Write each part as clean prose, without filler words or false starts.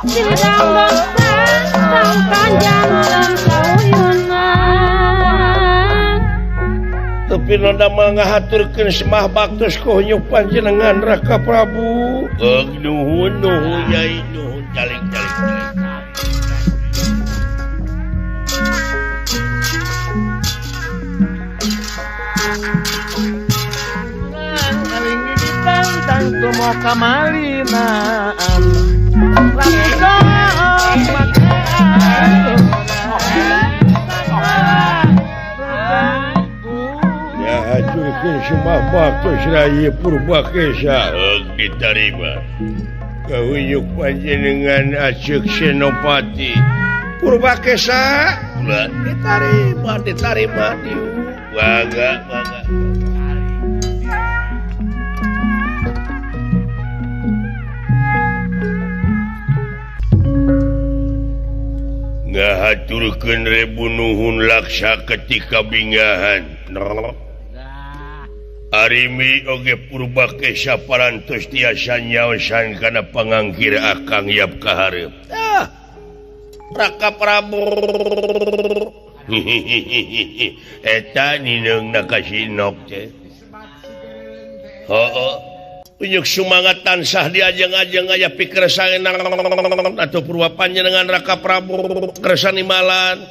Silidang tang panjang kauyunan. Tepi nonda mah ngahaturkeun semah baktos kunyuk panjenengan Raka Prabu. Nuhun nuhun yai nuhun calik calik calik. Tantang tumo kamalinaan Ya haturkeun semah baktos Rayi Purbakesa. Diterima. Kahunyuk panjenengan Aceuk Senopati. Purbakesa ulah diterima diterima bangga bangga. Ngahaturkeun rebu nuhun laksa ketika bingahan. Arimi oge Purbakesa parantos tiasa nyaosan kana pangangkir Akang Yap kahareup. Ah, Raka Prabu. Eta nineungna ka si Nok teh. Heuh. Unyuk sumangat tansah diajeng-ajeng aya pikersana atau purwa panjenengan Raka Prabu kersa nimalan.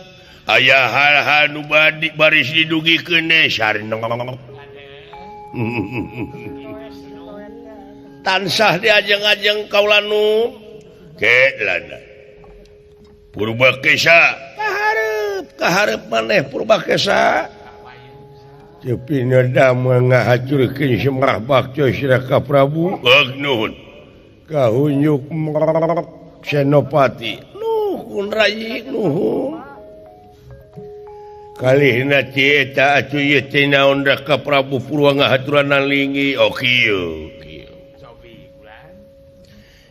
Aya hal-hal nu badi baris didugikeun sareng tansah diajeng-ajeng kaula nu ke lana. Purbakesa kahareup kahareup maneh Purbakesa. Tepi neda ngahaturkeun semah baktos Raka Prabu. Nuhun. Kahunyuk Senopati. Nuhun Rayi nuhun. Kalihna ti eta atuh ieu teh naon Raka Prabu Purwa ngahaturanan lingi. Oh kieu kieu.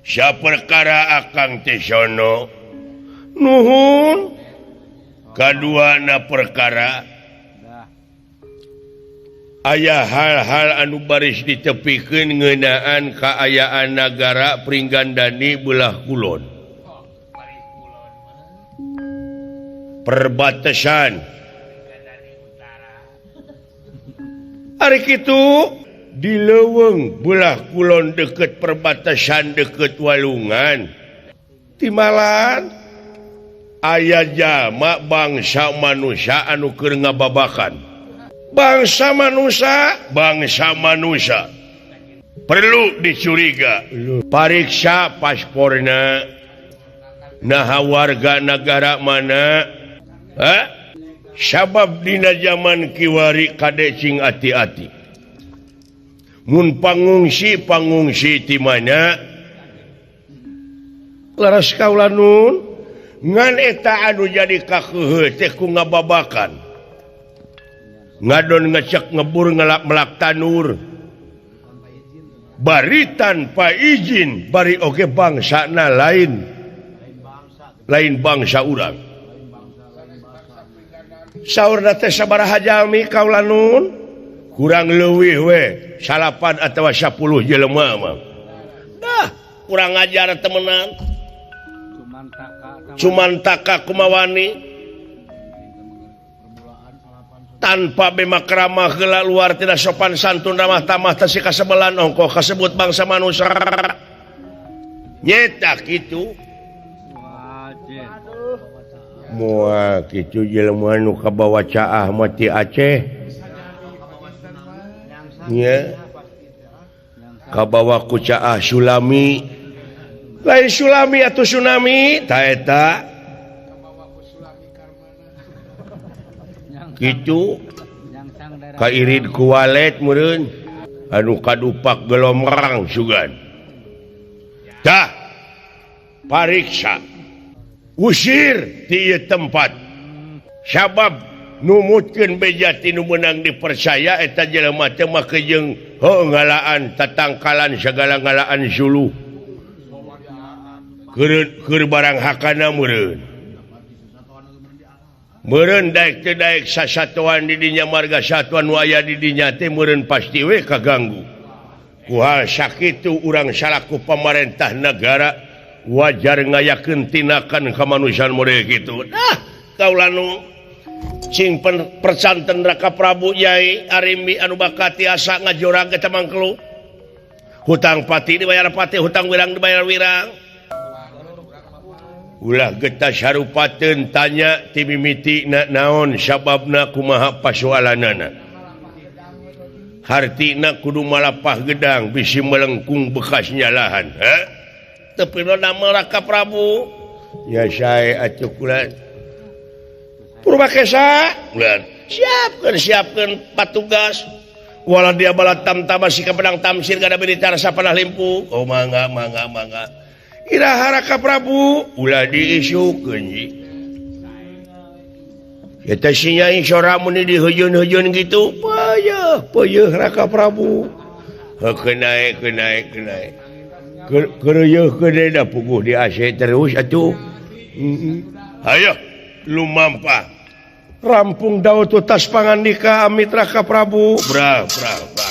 Saperkara Akang teh sono. Nuhun. Kaduana perkara aya hal-hal anu baris ditepikeun ngeunaan kaayaan nagara Pringgandani belah kulon. Perbatasan. Ari kitu di leuweung belah kulon deket perbatasan deket Walungan. Timalan aya jalma bangsa manusia anu keur ngababakan. Bangsa manusia, bangsa manusia perlu dicuriga. Pariksa pasporna, naha warga negara mana? Hah? Sabab dina zaman kiwari kade cing ati-ati. Mun pangungsi pangungsi ti mana? Laras kaula nun ngan eta anu jadi kakeuheuh teh ku ngababakan. Ngadon ngecek ngebur ngelak melak tanur bari tanpa izin bari oge bangsana lain lain bangsa urang. Saurna teh sabaraha jalmi kaula nun kurang leuwih we 9 atawa 10 jelema mah. Dah kurang ajar temenan cuman taka kumawani tanpa bema keramah heula luar tidak sopan santun ramah tamah teh kasebelan ongkoh kasebut bangsa manusia nyeta kitu moal kitu jelema nu kabawa caah mah ti Aceh nya kabawa ku caah Sulami lain Sulami atuh tsunami ta eta kitu kairid ku walet meureun anu kadupak gelomrang sugan. Tah pariksa usir ti ieu tempat sabab numutkeun beja ti nu meunang dipercaya eta jelema teh mah jeung heuh ngalaan tatangkalan sagala ngalaan suluh keur barang hakana meureun. Meureun daek teu daek sasatoan di dinya marga satuan nu aya di dinya teh meureun pasti we kaganggu. Ku hal sakitu urang salaku pamarentah nagara Wajar ngayakeun tindakan kamanusiaan model kitu. Nah, kaula nu cing percanten Raka Prabu Yai Arimbi anu bakat tiasa ngajorag eta mangkelu. Hutang pati dibayar pati, hutang wirang dibayar wirang. Ulah getas harupateun tanya ti mimiti na naon sababna kumaha pasoalanana. Hartina kudu malapah gedang bisi melengkung bekas nyalahan. Ha? Teu pino nama Raka Prabu. Ya sae atuh kula. Purwakesa, ulah siapkeun patugas. Wala dia bala tamtama sika pedang tamsir gada beri rasa panah limpu. Oh mangga mangga mangga. Iraha Raka Prabu ulah diisukeun ji. Eta si Nyai sora mun dihujun-hujun gitu. Peuyeeh, peuyeeh Raka Prabu. Heuh kenae kenae kenae. Keureuyeuk da puguh di AC terus atuh. Hayo lumampah. Rampung daun tutas pangandika amit Raka Prabu. Bra bra bra.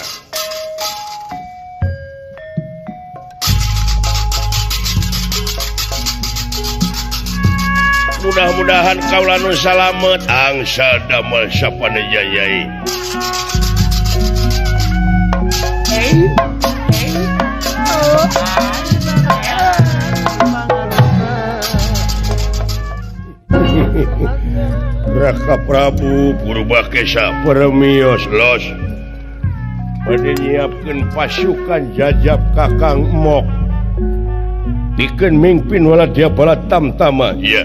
Mudah-mudahan kaula nu salamet angsa damel sapaneja Yai. Raka Prabu Purwakesa permios los. Bade nyiapkeun pasukan jajab Kakang Emok. Pikeun mingpin wala dia bala tamtama. Iya.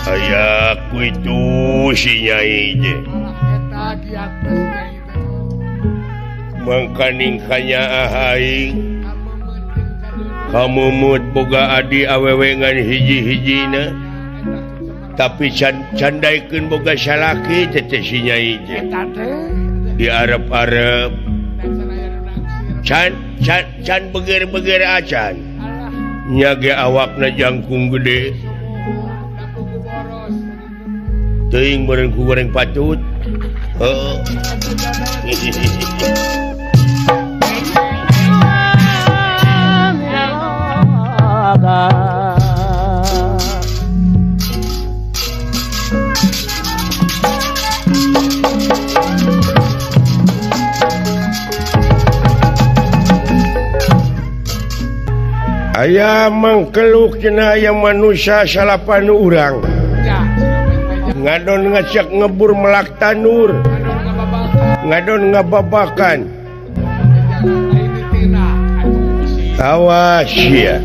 Aya ku itu si Nyai je. Mangkaning kanyaah aing. Kamumut boga adi awewe ngan hiji-hijina. Tapi candaikeun boga salaki teh si Nyai je. Di arep-arep. Can can can beger-beger acan. Nya ge awakna jangkung gede. Teuing meureun ku goreng patut. Heeh. Aya mangkeluk cenah aya manusia salapan urang. Ngadon ngacak ngebur melak tanur. Ngadon ngababakan. Awas ya.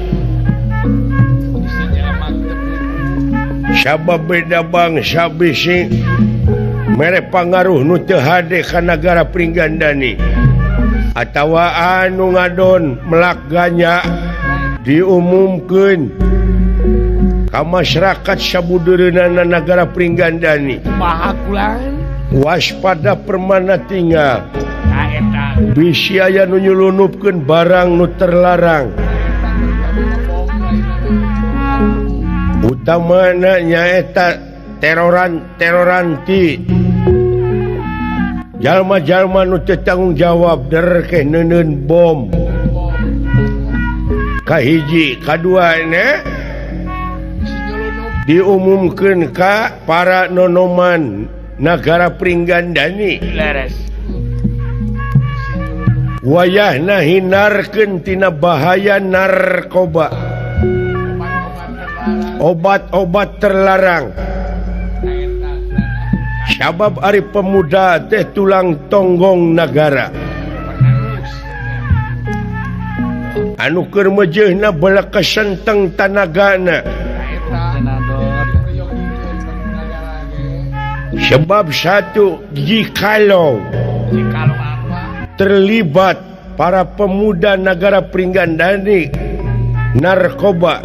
Sabab beda bangsa bisi mere pangaruh nu teu hade ka nagara Pringgandani. Atawa anu ngadon melak ganya diumumkeun ka masyarakat sabudureunana nagara Pringgandani. Waspada permana tinggal. Bisi aya nu nyulunupkeun barang nu terlarang. Utamana nyaeta teroran-teroranti jalma-jalma nu teu tanggung jawab derkeh neuneun bom. Kahiji, kadua ne diumumkeun ka para nonoman nagara Pringgandani. Wayahna hinarkeun tina bahaya narkoba. Obat-obat terlarang. Sabab ari pemuda teh tulang tonggong nagara. Anu keur meujeuhna belekesenteng tanagana. Sebab satu, jikalau terlibat para pemuda nagara Pringgandani narkoba,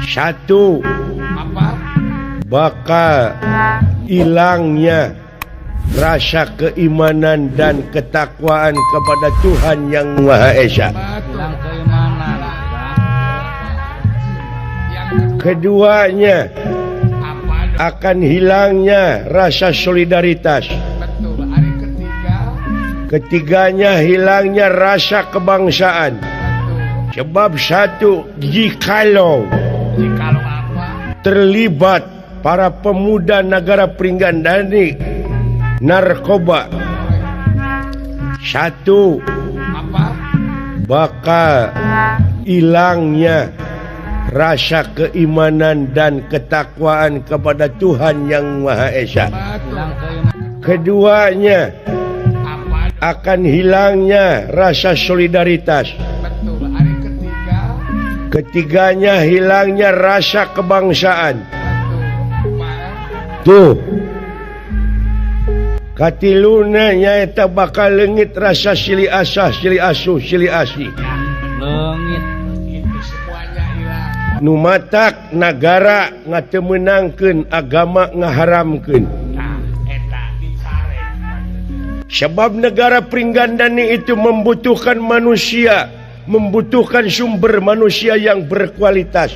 satu, bakal hilangnya rasa keimanan dan ketakwaan kepada Tuhan Yang Maha Esa. Hilang keimanan. Keduanya akan hilangnya rasa solidaritas. Ketiganya hilangnya rasa kebangsaan. Sebab satu, jikalau terlibat para pemuda negara Pringgandani narkoba, satu, bakal hilangnya rasa keimanan dan ketakwaan kepada Tuhan Yang Maha Esa. Keduanya akan hilangnya rasa solidaritas. Ketiganya hilangnya rasa kebangsaan. Tuh. Katiluna nyaeta bakal leungit rasa silih asah, silih asuh, silih asih. Leungit. Nu matak nagara ngatemeunangkeun agama ngaharamkeun. Sebab negara Pringgandani itu membutuhkan manusia, membutuhkan sumber manusia yang berkualitas,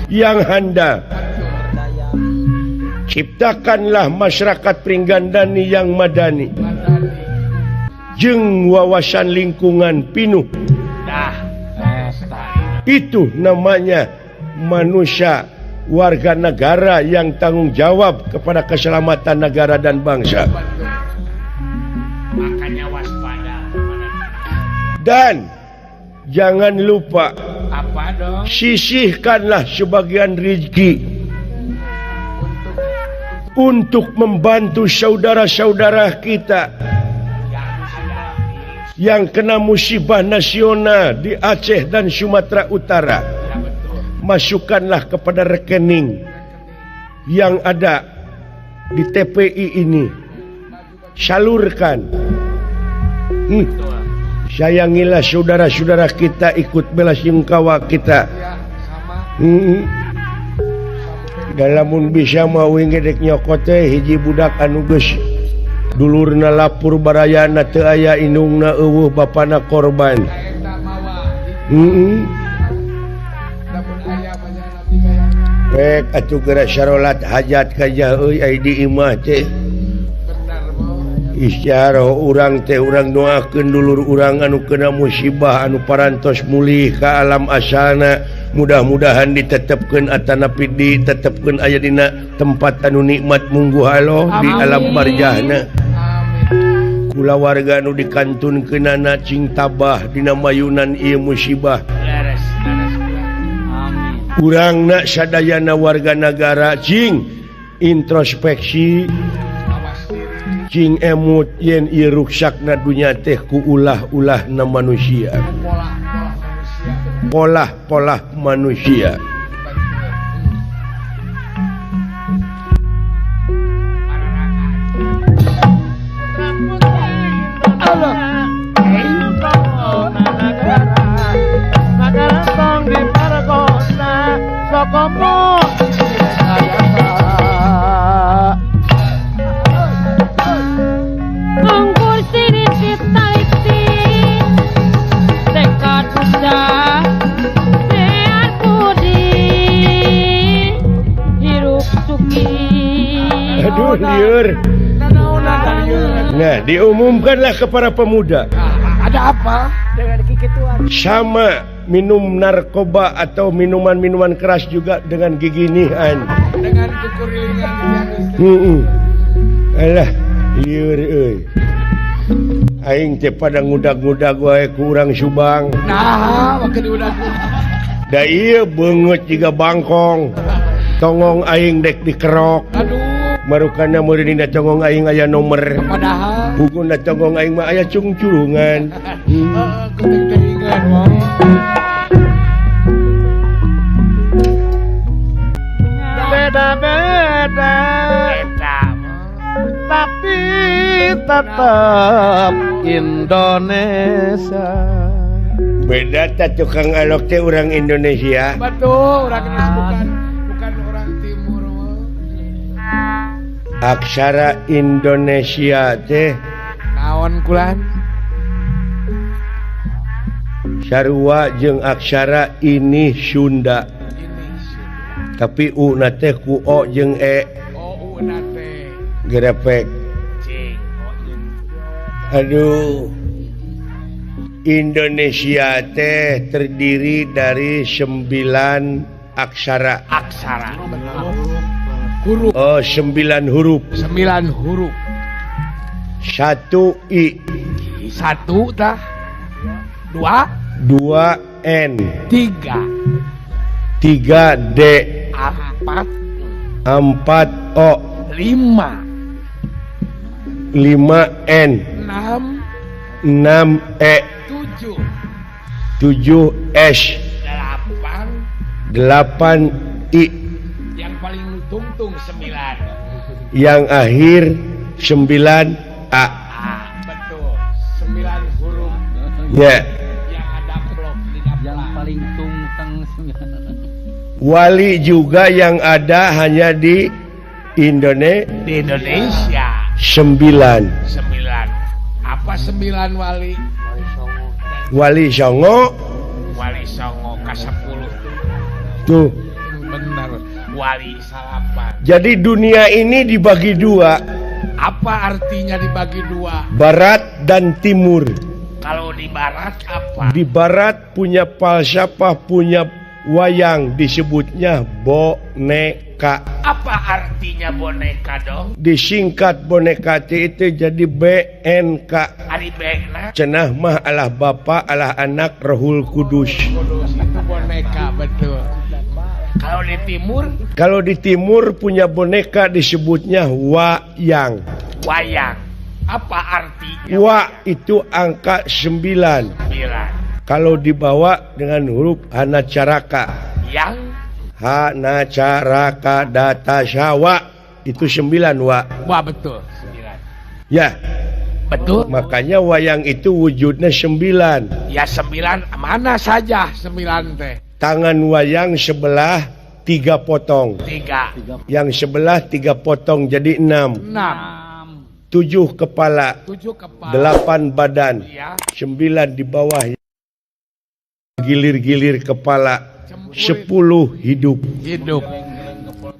yang handal. Ciptakanlah masyarakat Pringgandani yang madani, jeung wawasan lingkungan pinuh. Itu namanya manusia warga negara yang tanggung jawab kepada keselamatan negara dan bangsa. Makanya waspada. Dan jangan lupa Apa dong? Sisihkanlah sebagian rezeki untuk membantu saudara-saudara kita yang kena musibah nasional di Aceh dan Sumatera Utara. Masukkanlah kepada rekening yang ada di TPI ini. Salurkan. Sayangilah saudara-saudara kita, ikut bela sungkawa kita. Lamun bisa mau dek nyokot teh hiji budak anu geus dulurna lapur, barayana teu aya, indungna euweuh, bapana korban. Rek atuh geura sarolat hajat kajah euy ai di imah teh. Istiharoh urang teh, urang doakeun dulur urang anu kena musibah, anu parantos mulih ka alam asalna, mudah-mudahan ditetepkeun atanapi ditetepkeun aya dina tempat anu nikmat mungguh Allah di alam barzahna. Kulawarga anu dikantunkeunana cing tabah dina mayunan ieu musibah. Urangna sadayana warga nagara cing introspeksi, cing emut yen ieu ruksakna dunya teh ku ulah-ulahna manusia, polah-polah manusia. Nagara tong dipargona sokomo. Anggur siripit taiti tekad usaha sehat budi hirup suki. Aduh, lieur. Nah, diumumkanlah kepada pemuda. Ada apa? Sama minum narkoba atau minuman-minuman keras juga dengan giginihan. Dengan kukurilingan. Alah, lieur euy. Aing teh pada ngudag-ngudag wae ku urang Subang. Nah, waktu diudag. Da ieu beungeut jiga bangkong. Tongong aing dek dikerok. Aduh. Marukana meureun dina tongong aing aya nomor. Padahal Puguna tongong aing mah aya cungcurungan. Heeh, kuting-tingan wong. Beda-beda tapi tetap Indonesia. Beda tak tukang alok teh orang Indonesia. Betul, orang Indonesia, bukan bukan orang timur. Aksara Indonesia teh Naon kulan? Sarua jeung aksara ini Sunda. Tapi U na teh ku O jeung E. O U na teh. Gerepek. Aduh. Indonesia teh terdiri dari 9 aksara. Aksara. Huruf. Oh, 9 huruf. 9 huruf. 1 I. 1 tah. 2. 2 N. 3. 3 D. 4. 4 O. 5. 5 N. 6. 6 E. 7. 7 S. 8. 8 I. Yang paling tungtung 9. Yang akhir 9 A. Betul. 9 huruf. Ya. Yang ada blok di yang paling tungteng 9. Wali juga yang ada hanya di Indonesia. Di Indonesia. 9. 9. Apa 9 wali? Wali Songo. Wali Songo ke 10 tuh. Benar. Wali salapan. Jadi dunia ini dibagi dua. Apa artinya dibagi dua? Barat dan timur. Kalau di barat apa? Di barat punya falsafah, punya wayang, disebutnya boneka. Apa artinya boneka dong? Disingkat boneka itu jadi BNK. Ari BNK. Cenah mah Allah Bapa, Allah Anak, Rohul Kudus. Kudus itu boneka, betul. Kalau di timur? Kalau di timur punya boneka disebutnya wayang. Wayang. Apa artinya? Wa itu angka 9. 9. Kalau dibawa dengan huruf Hanacaraka. Yang Hanacaraka data syawa itu 9 wa. Wah, betul. 9. Ya. Betul. Makanya wayang itu wujudnya 9. Ya 9 mana saja 9 teh. Tangan wayang sebelah 3 potong. 3. Yang sebelah 3 potong jadi 6. 6. 7 kepala, 7 kepala, 8 badan, ya. 9 di bawah gilir-gilir kepala, 10 hidup. Hidup.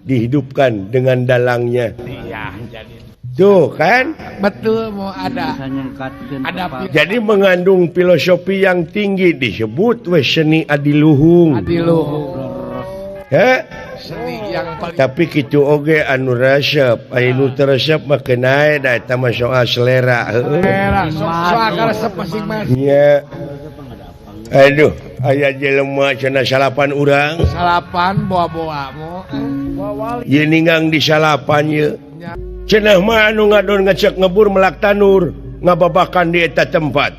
Dihidupkan dengan dalangnya. Iya, jadi. Tuh kan? Betul, mau ada. Ada. Jadi mengandung filosofi yang tinggi disebut weh seni adiluhung. Adiluhung. Heh? Seni yang paling. Tapi kitu oge anu resep, anu teu resep mah keun da eta mah soal selera. Selera, soal resep masing-masing. Nya. Aduh, aya jelema cenah salapan urang. Salapan boa-boa mo. Ye ninggang di salapan ye. Cenah mah anu ngadon ngecek ngebur melak tanur, ngababakan di eta tempat.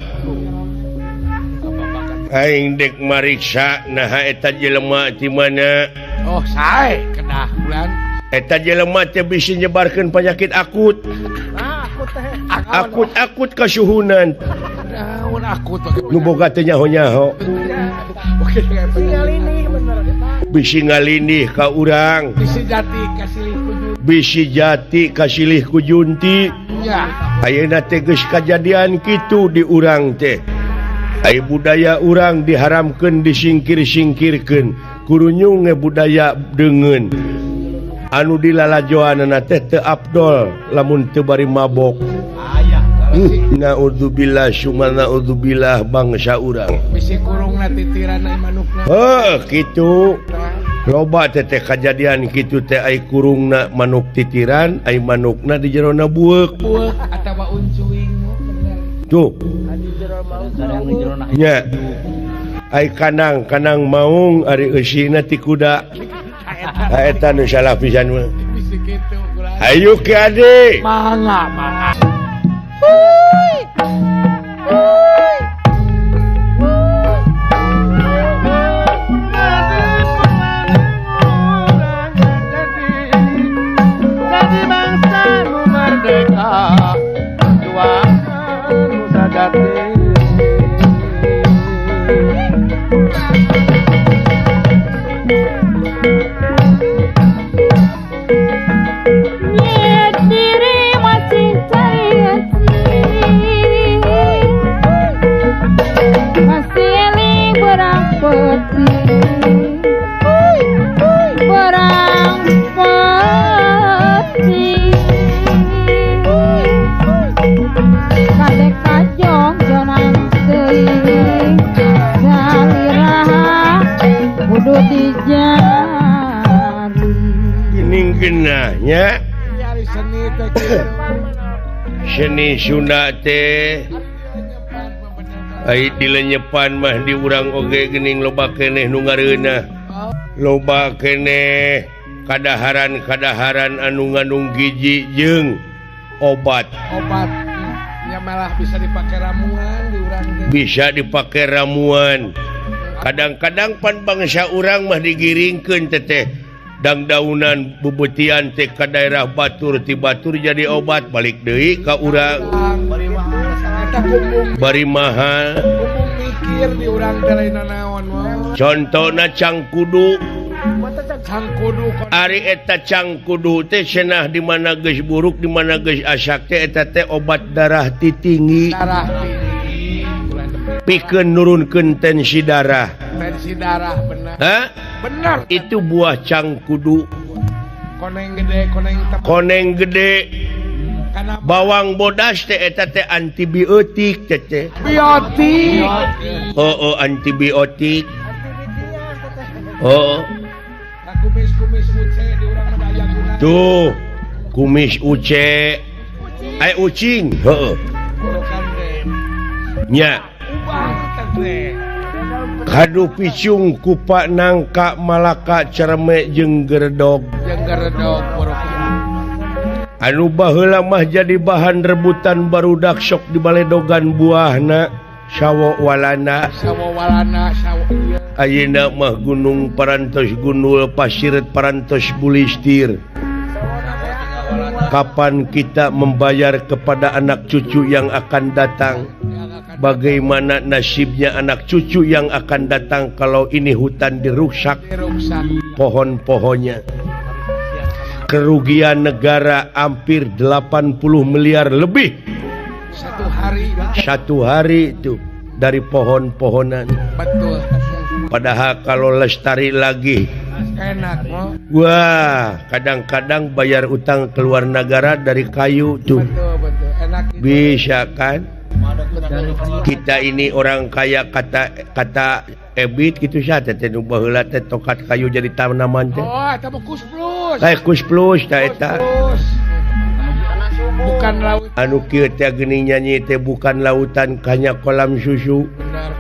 Aing dek mariksa naha eta jelema ti mana. Oh, sae kedah bulan. Eta jelema teh bisi nyebarkeun penyakit akut. Akut-akut kasuhunan. Naon akut nu boga teh nyaho-nyaho. Bisi ngalindih ka urang. Bisi jati kasilih ku junti. Bisi jati kasilih ku junti. Ya. Ayeuna teh geus kajadian kitu di urang teh. Ai budaya urang diharamkeun disingkir-singkirkeun. Kurunyung ge budaya deungeun. Anu dilalajoanana teh teu abdol lamun teu bari mabok. Naudzubillah summa naudzubillah bangsa urang. Bisi kurungna titiran ai manukna. Heuh kitu. Loba teh teh kajadian kitu teh ai kurungna manuk titiran, ai manukna di jerona bueuk. Bueuk atawa uncuing. Tuh. Nya. Ai kanang kanang maung ari eusina ti kuda. Eta nu salah pisan mah. Ayo Ki Ade. Mangga, mangga. Jadi bangsa nu merdeka, perjuangan nu sajati. Diri masih cair masih eling. peti perang peti kadek kajong jonang teuing salira kudu dijari geuning geunahnya seni Sunda teh ai dilenyepan mah di urang oge geuning loba keneh nu ngareunah loba keneh kadaharan-kadaharan anu ngandung gizi jeung obat. Obat nya malah bisa dipake ramuan di urang teh. Bisa dipake ramuan. Kadang-kadang pan bangsa urang mah digiringkeun teteh dangdaunan bubutian teh ka daerah batur ti batur jadi obat balik deui ka urang. Bari mahal. Mikir di urang teh lain naon. Contona cangkudu. Cangkudu ari eta cangkudu teh cenah di mana geus buruk di mana geus asak teh eta teh obat darah ti tinggi. Darah tinggi. Pikeun nurunkeun tensi darah. Tensi darah benar. Hah? Benar. Itu buah cangkudu. Koneng gede, koneng tepung. Koneng gede. Karena bawang bodas teh eta teh antibiotik teh teh. Biotik. Oh, oh antibiotik. Oh. Kumis-kumis uce di urang mah aya guna. Tuh, kumis uce. Ai ucing, heueuh. Nya. Kadu picung kupa nangka malaka cereme jeung geredog. Jeung geredog anu baheula mah jadi bahan rebutan barudak sok di baledogan buahna sawo walana. Sawo walana sawo ieu. Ayeuna mah gunung parantos gunul pasir parantos bulistir. Kapan kita membayar kepada anak cucu yang akan datang? Bagaimana nasibnya anak cucu yang akan datang kalau ini hutan dirusak pohon-pohonnya? Kerugian negara hampir 80 miliar lebih satu hari itu dari pohon-pohonan. Betul. Padahal kalau lestari lagi enak. Wah, kadang-kadang bayar utang keluar negara dari kayu tuh. Betul, betul. Enak gitu. Bisa kan? Kita ini orang kaya kata Ebit gitu sah teh nu baheula teh tokat kayu jadi tanaman teh. Oh, eta mah kus plus. Kayak kus plus tah eta. Bukan laut. Anu kieu teh geuning nyanyi teh bukan lautan kanya kolam susu. Benar.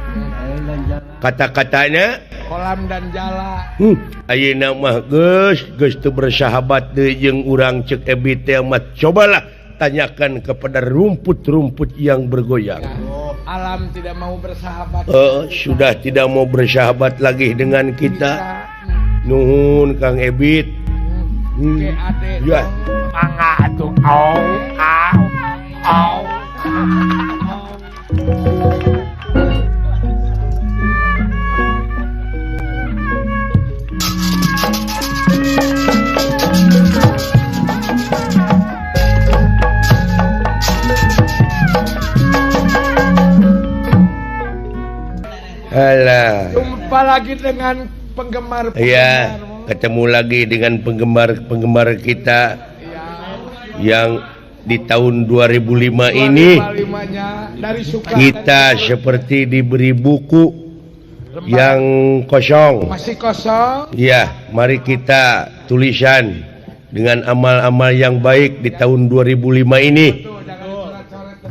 Kata-katanya kolam dan jala. Ayeuna mah geus geus teu bersahabat deui jeung urang ceuk Ebit teh mah cobalah tanyakan kepada rumput-rumput yang bergoyang. Ya, alam tidak mau bersahabat. Sudah tidak mau bersahabat lagi dengan kita. Nuhun Kang Ebit. Ya. Mangga atuh. Au au au. Alah. Jumpa lagi dengan penggemar. Iya, ketemu lagi dengan penggemar-penggemar kita ya. Yang di tahun 2005 ini dari suka, kita dari seperti diberi buku lembar yang kosong. Masih kosong. Iya, mari kita tulisan dengan amal-amal yang baik di tahun 2005 ini.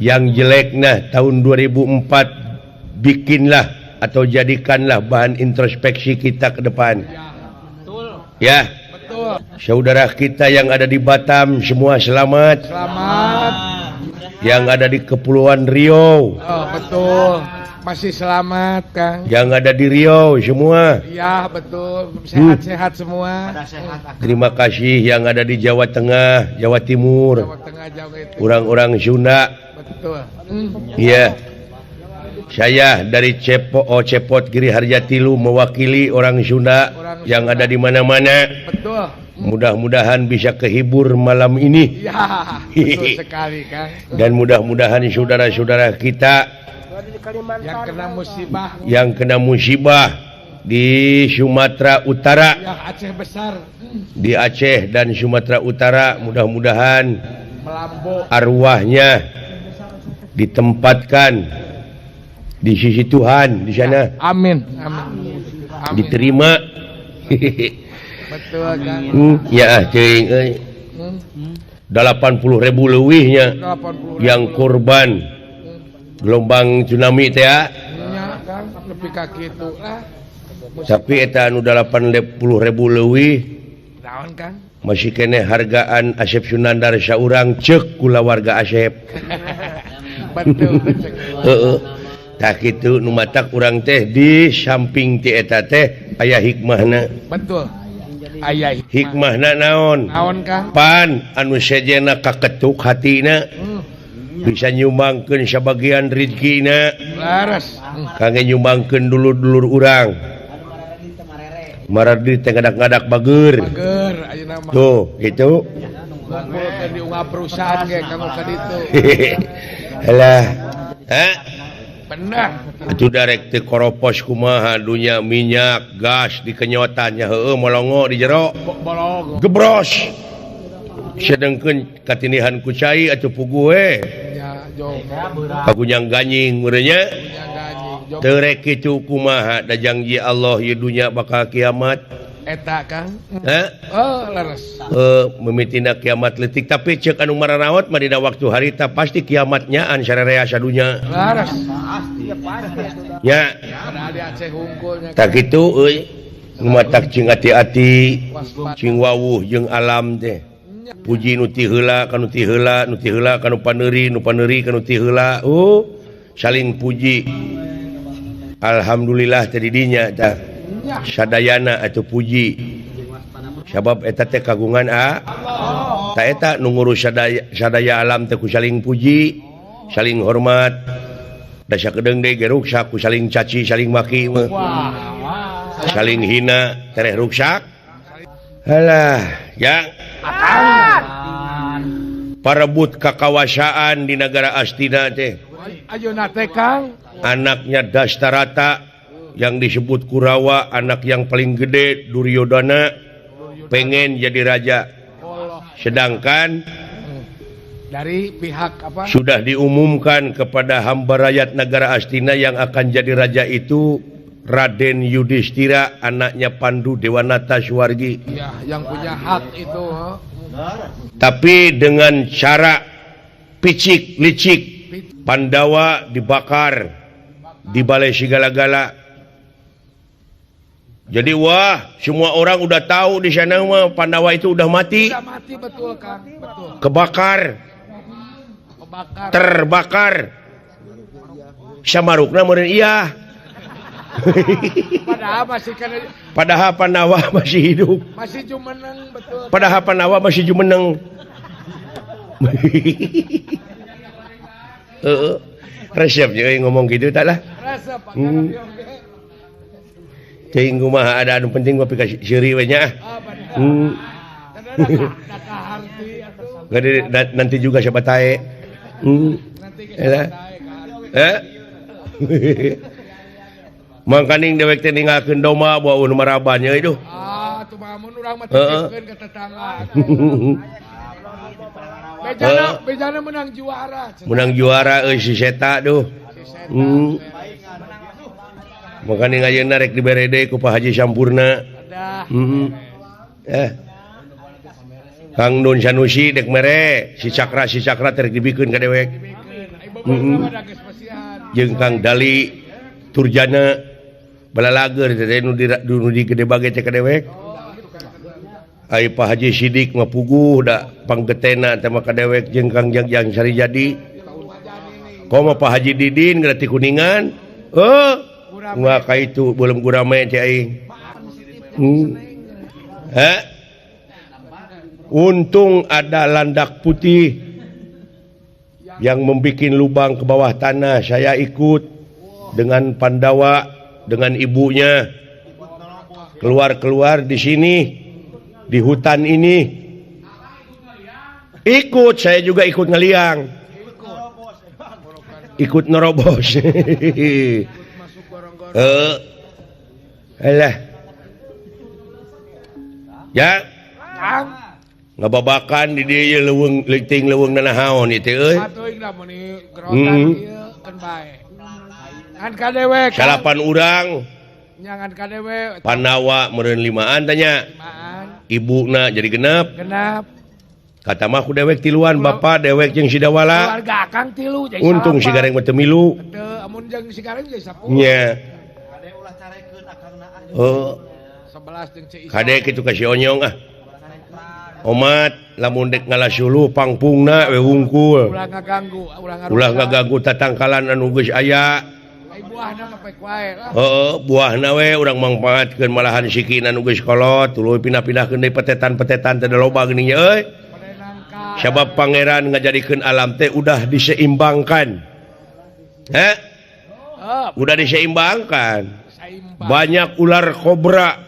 Yang jelek nah tahun 2004 bikinlah atau jadikanlah bahan introspeksi kita ke depan. Ya, betul. Saudara kita yang ada di Batam semua selamat. Selamat. Yang ada di Kepulauan Riau. Oh, betul. Masih selamat, Kang. Yang ada di Riau semua. Iya, betul. Sehat-sehat semua. Terima kasih yang ada di Jawa Tengah, Jawa Timur. Jawa Tengah, Jawa Timur. Orang-orang Sunda. Betul. Iya. Saya dari Cepot Giri Harjatilu mewakili orang Sunda yang ada di mana-mana. Betul. Mudah-mudahan bisa kehibur malam ini. Ya, betul sekali, Kang. Dan mudah-mudahan saudara-saudara kita yang kena musibah, Di Sumatera Utara. Ya, Aceh besar. Di Aceh dan Sumatera Utara, mudah-mudahan Melambo. Arwahnya ditempatkan di sisi Tuhan di sana. Amin. Amin. Amin. Diterima. Betul, Kang. Ya ceuing euy. 80.000 leuwihnya 80 yang korban gelombang tsunami teh ya. Nya, Kang, lebih ka kitu lah. Tapi eta anu 80.000 leuwih Naon, Kang? Masih keneh hargaan Asep Sunandar saurang ceuk kulawarga Asep. Betul, cek. Heeh. Tah kitu nu matak urang teh di samping ti eta teh aya hikmahna. Betul. Aya hikmahna naon? Naon, Kang? Pan anu sejena kaketuk hatina bisa nyumbangkeun sabagian rizkina. Laras. Kangge nyumbangkeun dulur-dulur urang. Maradi teh ngadak-ngadak bager. Bager ayeuna mah. Tuh, gitu. Ngumpulkeun di unggal perusahaan ge kanggo ka ditu. Alah. Hah? Bener. Atuh darek teu koropos kumaha dunya minyak, gas dikenyotannya heueuh molongo di jero. Bolong. Gebros. Sedengkeun katinihan ku cai atuh puguh we. Nya jong. Kagunyang ganying meureun nya. Nya ganying jong. Teu rek kitu kumaha da janji Allah ieu dunya bakal kiamat. Eta, Kang. Hah? Oh, leres. Mimitina kiamat leutik tapi ceuk anu mararaot mah dina waktu harita pasti kiamatnya an sararea sadunya. Leres. Nya. Padahal di Aceh hungkulnya. Tah kitu euy. Nu matak cing hati-hati, Waspada. Cing wawuh jeung alam teh. Puji nu ti heula ka nu ti heula, nu ti heula ka nu paneuri, nu paneuri ka nu ti heula. Oh, saling puji. Alhamdulillah teh di dinya tah. Sadayana atuh puji. Sabab eta teh kagungan a. Ta eta nu ngurus sadaya, sadaya alam teh ku saling puji, saling hormat. Da sakedeung deui ge ruksak ku saling caci, saling maki mah. Saling hina, tereh ruksak. Alah, ya. Parebut kakawasaan di negara Astina teh. Ayeuna teh, Kang. Anaknya Dastarata yang disebut Kurawa, anak yang paling gede Duryodhana pengen jadi raja. Sedangkan dari pihak apa? Sudah diumumkan kepada hamba rakyat negara Astina yang akan jadi raja itu Raden Yudhistira, anaknya Pandu Dewanata Suwargi. Ya, yang punya hak itu. Tapi dengan cara picik licik, Pandawa dibakar di balai segala-gala. Jadi wah, semua orang udah tahu di sana mah Pandawa itu udah mati. Udah mati, betul, Kang, betul. Kebakar. Kebakar. Terbakar. Samarukna meureun iya. Padahal masih kan, Padahal Pandawa masih hidup. Masih jumeneng, betul. Padahal Pandawa masih jumeneng. Heeh. Resepnya euy ngomong gitu tak lah. Resep, Pak. Teuing kumaha ada anu penting mah pika seuri we nya. Ah, bener. Data harti atuh. Gade nanti juga siapa tae. Nanti ke Elah. siapa tae, Kang. Eh? Mangkaning dewek teh ninggalkeun domba bawa nu maraban nya itu. Ah, tuh mah mun urang mah Heeh. titipkeun ke tetangga. Bejana, bejana menang juara. Cenah. Menang juara euy si Seta duh. Si Seta. Mangkaning ayeuna rek dibere deui ku Pak Haji Sampurna. Dah. Kang Nun Sanusi dek mere si Cakra, si Cakra teh rek dibikeun ka dewek. Dibikeun. Ai beubeurna mah da geus pasihan. Jeung Kang Dali Turjana balalager teh nu di nu di gede bage teh ka dewek. Ai Pak Haji Sidik mah puguh da panggetena teh mah ka dewek jeung Kang Jang Sarijadi. Komo Pak Haji Didin geura ti Kuningan. Oh, nggak ka itu belum gurame teh aing. Hah? Untung ada landak putih yang membikin lubang ke bawah tanah. Saya ikut dengan Pandawa, dengan ibunya. Keluar-keluar di sini, di hutan ini. Ikut, saya juga ikut ngeliang. Ikut nerobos. Alah. Ya. Ngababakan di dieu leuweung leuting leuweung nanahaon ieu teh euy. Atuh da meuni gerotan ieu keun bae. Ngan ka dewek. Salapan urang. Nya ngan ka dewek. Pandawa meureun limaan tanya. Limaan. Ibuna jadi genep. Genep. Kata mah ku dewek tiluan, bapak dewek jeung si Dawala. Keluarga akang tilu jadi untung si Gareng mah teu milu. Teu, amun jeung si Gareng jadi 10. Nya. Kade ulah carekeun akangna ah. Oh. 11 jeung Ceu Isa. Kade kitu ka si Onyong ah. Omat lamun dek ngalasuluh pangpungna we wungkul. Ulah ngaganggu, ulah ngaganggu tatangkalan anu geus aya. Buahna mah pek wae lah. Heeh, buahna we urang mangpaatkeun malahan sikina anu geus kolot tuluy pindah-pindahkeun deui petetan-petetan teh loba geuning nya euy. Sabab pangeran ngajadikeun alam teh udah diseimbangkan. Heh? Udah diseimbangkan. Banyak ular kobra.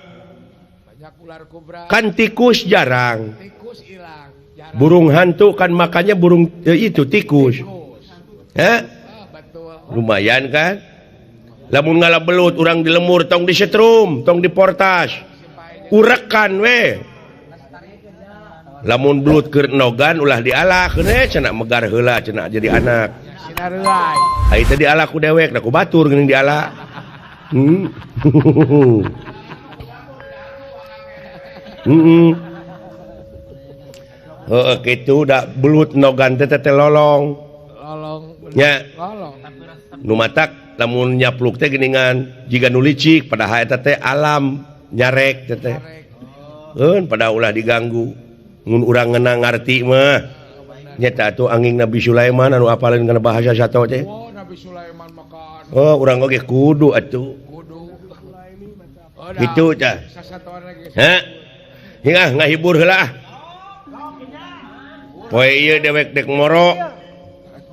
Banyak ular kobra. Kan tikus jarang. Tikus hilang. Jarang. Burung hantu kan makannya burung itu tikus. Heh? Betul. Lumayan kan? Lamun ngala belut urang di lemur tong disetrum, tong diportas. Urekan we. Lamun belut keur nogan ulah dialak we cenah megar heula cenah jadi anak. Ai teh dialak ku dewek da ku batur geuning dialak. Heeh kitu da belut nogan teh teh lolong. Lolong. Nya. Lolong. Nu matak lamun nyapluk teh geuningan jiga nu licik padahal eta teh alam nyarek teh teh. Eun pada ulah diganggu. Mun urang ngeunang ngarti mah. Nyata atuh angin Nabi Sulaiman anu apaleun kana bahasa sato teh. Oh, Nabi Sulaiman makan. Oh, urang oge kudu atuh. Kudu. Kitu tah. Heh. Hingga ngahibur heula ah. Poe ieu dewek dek moro.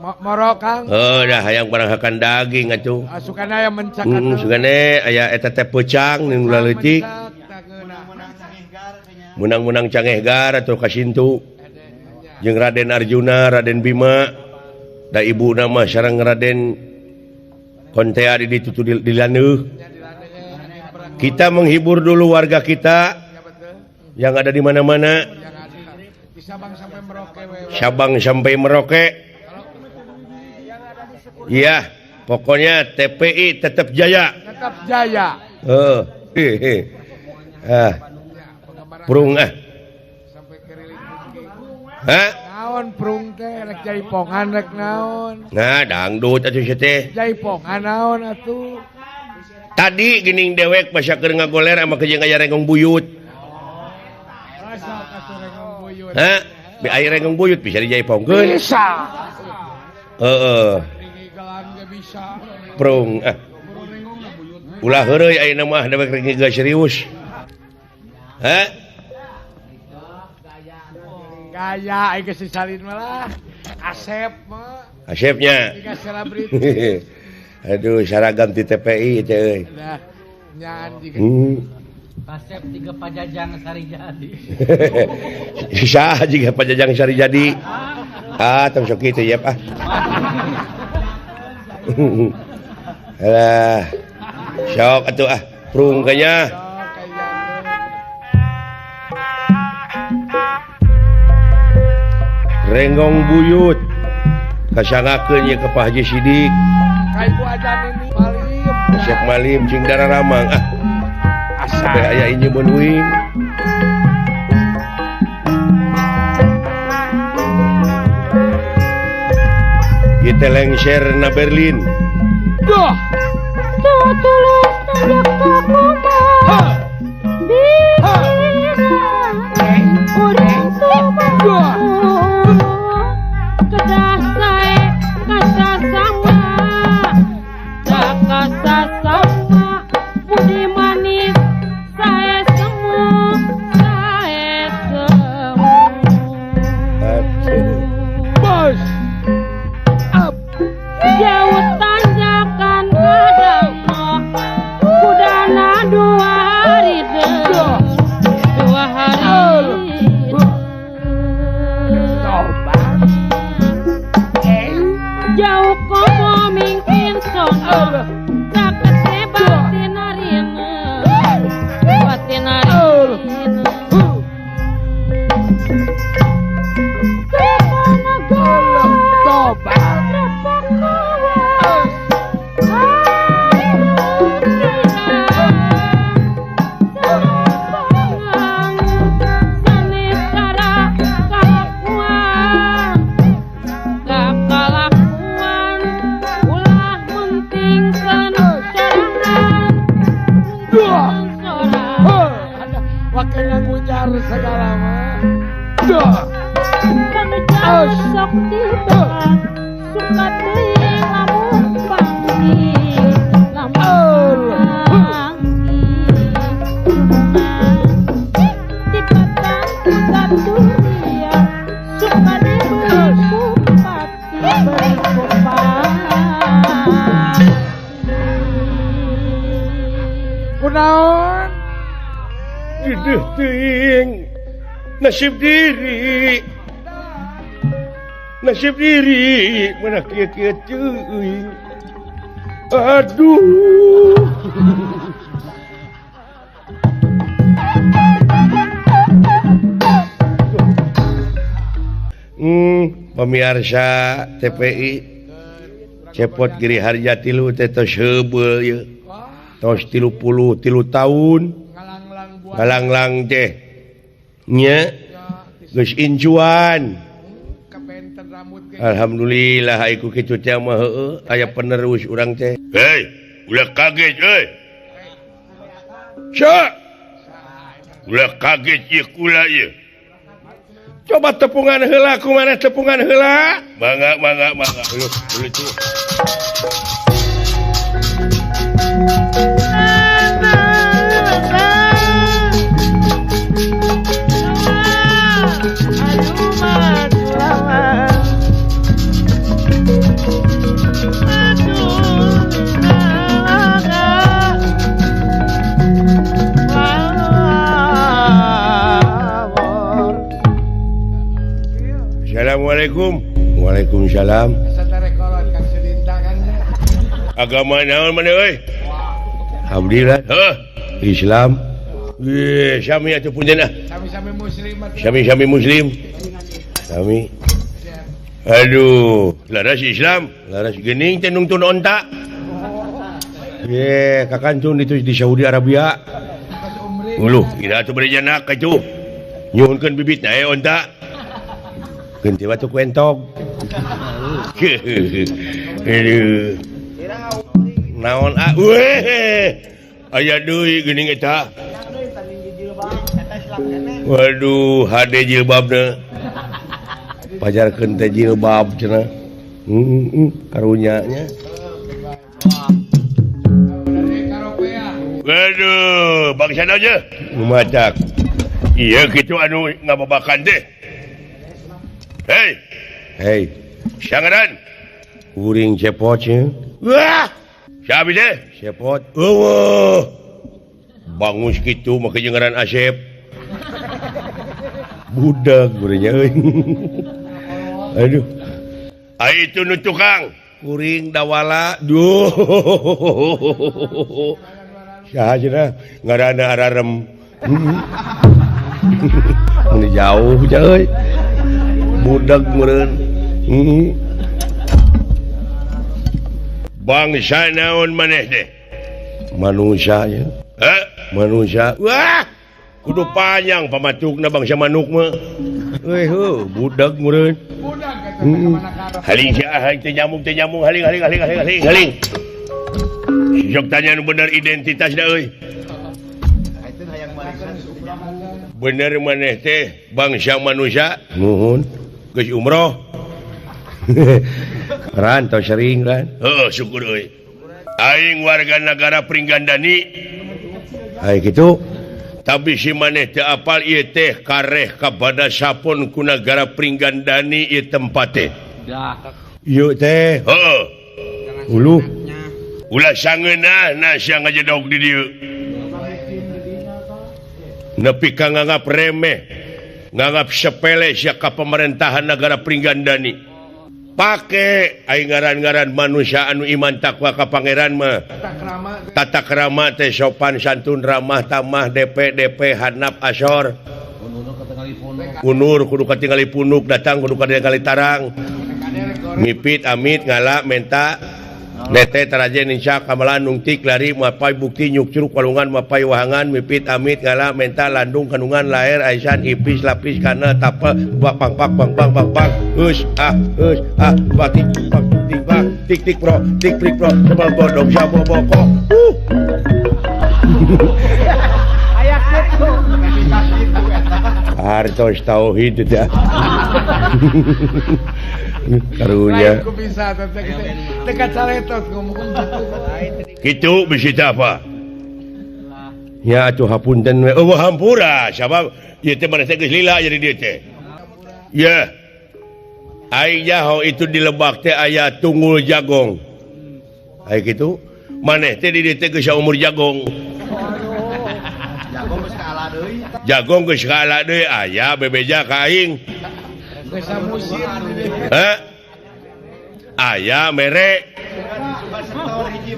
Moro Kang. Heuh dah hayang barang hakan daging atuh. Sukana aya mencak atuh. Sukana aya eta teh peucang nu leutik. Menang-menang cangehgar atau kasintu. Jeung Raden Arjuna, Raden Bima, da ibuna mah sareng Raden Kontea di ditu di laneuh. Kita menghibur dulu warga kita yang ada di mana-mana. Sabang sampai Merauke. Iya, pokoknya TPI tetap jaya. Tetap jaya. Ah. Prung ah. Hah? Naon prung teh rek jaipongan rek naon. Nah, dangdut atuh sia teh. Jaipongan naon atuh. Tadi geuning dewek basa keur ngagoler ama jeung aya renggong buyut. Hah? Bi aya renggong buyut bisa dijaipongkeun? Bisa. Heeh. Prung ah. Ulah heureuy ayeuna mah dewek rek geus serius. Hah? Gaya aing geus disalin malah. Asep mah. Asepnya. Tiga selebriti. Aduh, seragam di TPI teh euy. Dah. Nyaan jiga. Asep tiga Pajajang Sarijadi. Saha jiga Pajajang Sarijadi? Ah, tong sok kitu yep ah. Alah. Sok atuh ah, prung kayaknya. Renggong buyut kasangakeun ye ka Pak Haji Sidik. Ka Ibu Ajan ini Malim. Syekh Malim cing dararamang ah. Sampai aya inyeun uing. Kita lengser na Berlin. Duh. Tulus tanjak ka urang sumaku. Kedah sae kasasama. Kasasama budi manis sae semu sae semu. Bos. Up. Jauh tanjakan Bayar segala mah. Duh. Kanu sok tiba suka teuing lamun panggih lamun panggih dipatang ku saturia suka dibeli bupati beli bupati. Kunaon? Dideuh teuing nasib diri. Nasib diri mana kieu-kieu teuing. Aduh. Pemirsa TPI Cepot Giri Harja tilu teh tos heubeul ieu. Tos 33 tahun ngalanglang teh nya geus incuan. Alhamdulillah ai ku kitu teh mah heueuh aya penerus urang teh. Hei, ulah kaget euy. Sa. Ulah kaget ieu kula ieu. Coba tepungan heula kumaha tepungan heula? Mangga mangga mangga. Ayo, dulu tuh. Assalamualaikum. Waalaikumsalam. Agama naon maneh euy? Alhamdulillah. Heuh, Islam. Ye, sami atuh punten ah. Sami-sami muslim. Sami-sami muslim. Sami. Aduh, laras Islam, laras geuning teh nungtun onta. Ye, kakantun itu di Saudi Arabia. Uluh, ira atuh bari janak atuh. Nyuhunkeun bibitna eh onta. Ganti batu ku entog. Aduh. Naon ah? Weh. Aya deui geuning eta. Waduh, hade jilbabna. Pajarkeun teh jilbab cenah. Karunya nya. Waduh, bangsa aja. Macak. Iya kitu anu ngababakan teh. Hei, hei, sangaran, kuring cepot ya. Wah, siapa deh? Cepot. Eueuh, bangus gitu make jeung ngaran Asep. Budak gurenya euy. Aduh. Ai itu nu tukang kuring dawala. Duh. Saha cenah ngaranna ararem. Mun jauh euy. Budak meureun. Bangsa naon maneh teh? Manusia nya. Heh, manusia. Wah, kudu panjang pamatukna bangsa manuk mah. Euy heuh, budak meureun. Budak eta teh kamana karep. Haling sia haling teh nyamuk haling haling haling haling haling haling. Sok tanya nu bener identitasna euy. Bener maneh teh bangsa manusia? Nuhun. Geus umroh. Ran tau sering ran. Heuh, syukur euy. Aing warga negara Pringgandani. Ai kitu. Tapi si maneh teu apal ieu teh kareh kabada sapon ku nagara Pringgandani ieu tempat teh. Ieu teh. Heuh. Uluh. Ulah sangeunah sia ngajedog di dieu. Nepi ka nganggap remeh, nganggap sepele sia ka pemerintahan negara Pringgandani. Pake aing ngaran-ngaran manusia anu iman takwa ka pangeran mah. Tata krama teh sopan santun ramah tamah DP DP hanap asor. Unur kudu katingali punuk datang kudu katingali tarang. Mipit amit ngala menta nete taraje ninca kamalan nungtik lari mapai bukti nyuk curug walungan mapai wahangan mipit amit ngala menta landung kandungan laer aisan ipis lapis kana tapa bak pang pak bang bang bang bang us ah batik pak tik bak tik tik pro tik prik pro tebal bodong sabo boko aya kitu. Hartos tauhid teh. Karunya. Ku bisa teh dekat saletot ngomong gitu. Kitu bisi teh apa? Ya atuh hapunten we. Eueuh hampura sabab ieu teh maneh teh geus lila jadi dieu teh. Ya. Aing nyaho itu di lebak teh aya tunggul jagong. Aya kitu maneh teh di dieu teh geus umur jagong. Jagong geus kaala deui. Jagong geus kaala deui aya bebeja ka aing. Geus samusim. Hah? Aya mere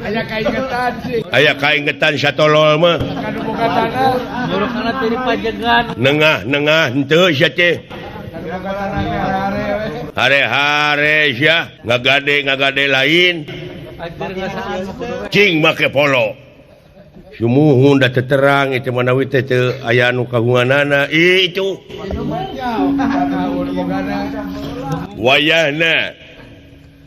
aya kaingetan sih. Aya kaingetan satolol mah. Kanu boga tanah. Burukana teh dipajegan. Nengah-nengah henteu sia teh. Kanu boga tanah hare-hare we. Hare-hare sia ngagade-ngagade lain. Cing make polo. Sumuhun da teterang itu manawi teh teu aya anu kagunganana. Ih itu. Wayahna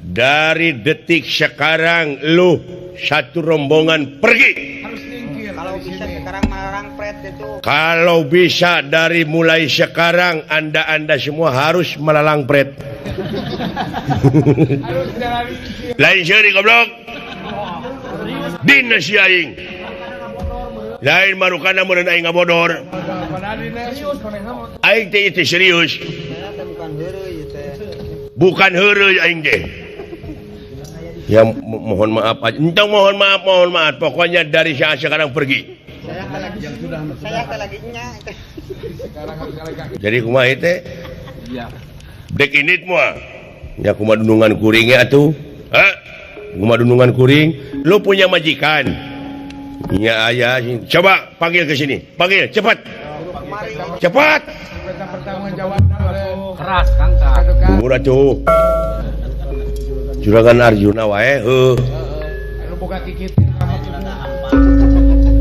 dari detik sekarang lu satu rombongan pergi. Harus nyingkir. Kalau bisa sekarang melarang pret itu. Kalau bisa dari mulai sekarang Anda semua harus melalang pret. Harus jalan nyingkir. Lain seuri goblok. Dina si aing. Lain marukana meureun aing ngabodor. Aing teh itu serius. Bukan heureuy teh. Bukan heureuy aing teh. Ya mohon maaf aja. Entong mohon maaf. Pokoknya dari saat sekarang pergi. Saya lagi nya. Jadi kumaha teh? Iya. Dek init moal. Ya kumaha dunungan kuring ya atuh. Hah? Kumaha dunungan kuring? Lu punya majikan. Ya aya, coba panggil ke sini. Panggil cepat. Cepat. Keras Kang tah. Umur atuh. Juragan Arjuna wae heuh. Anu boga kikit.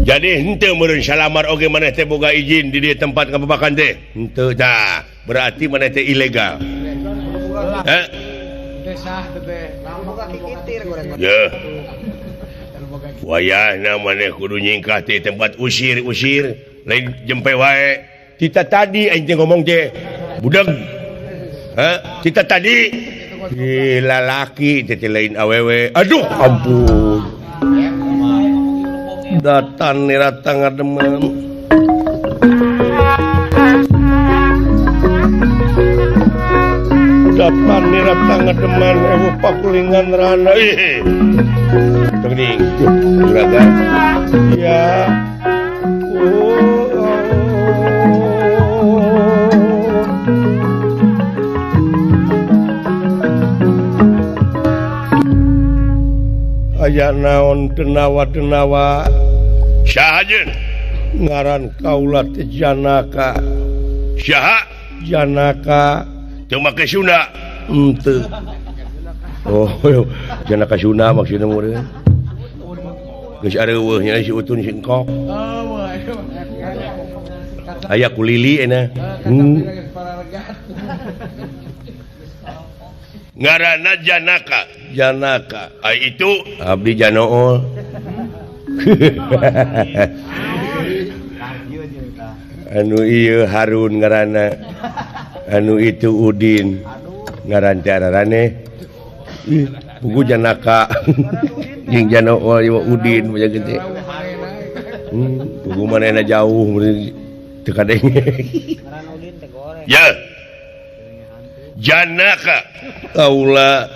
Jadi henteu meureun salamar oge maneh teh boga izin di dieu tempat ngababakan teh. Henteu tah, berarti maneh teh ilegal. Heh. Teh sah teh. Boga kikitir goreng. Yeuh. Wayahna maneh kudu nyingkah ti tempat usir-usir, lain jempe wae. Tita tadi aing teh ngomong teh. Budeg. Heh, tita tadi. Gila laki teh lain awewe. Aduh ampun. Datan nirata ngademen. Datan nirata ngademen ewu pakulingan rana. Ih. Teuing juragan. Ya. Oh. Aya naon denawa-denawa saha jeung ngaran kaula teh Janaka. Saha Janaka teu make Sunda henteu. Oh Janaka Sunda maksudna meureun geus areuweuh nya si Utun si Engkok. Aya kulili ena. Ngaranna Janaka. Janaka ai itu abdi Janool. Anu ieu Harun ngaranna, anu itu Udin ngaran teh ararane. Pugu Janaka jeung Janool ieu Udin banyak gede. Pugu manehna jauh teu kadenge. Ngaran Udin teh goreng. Ya. Janaka kaula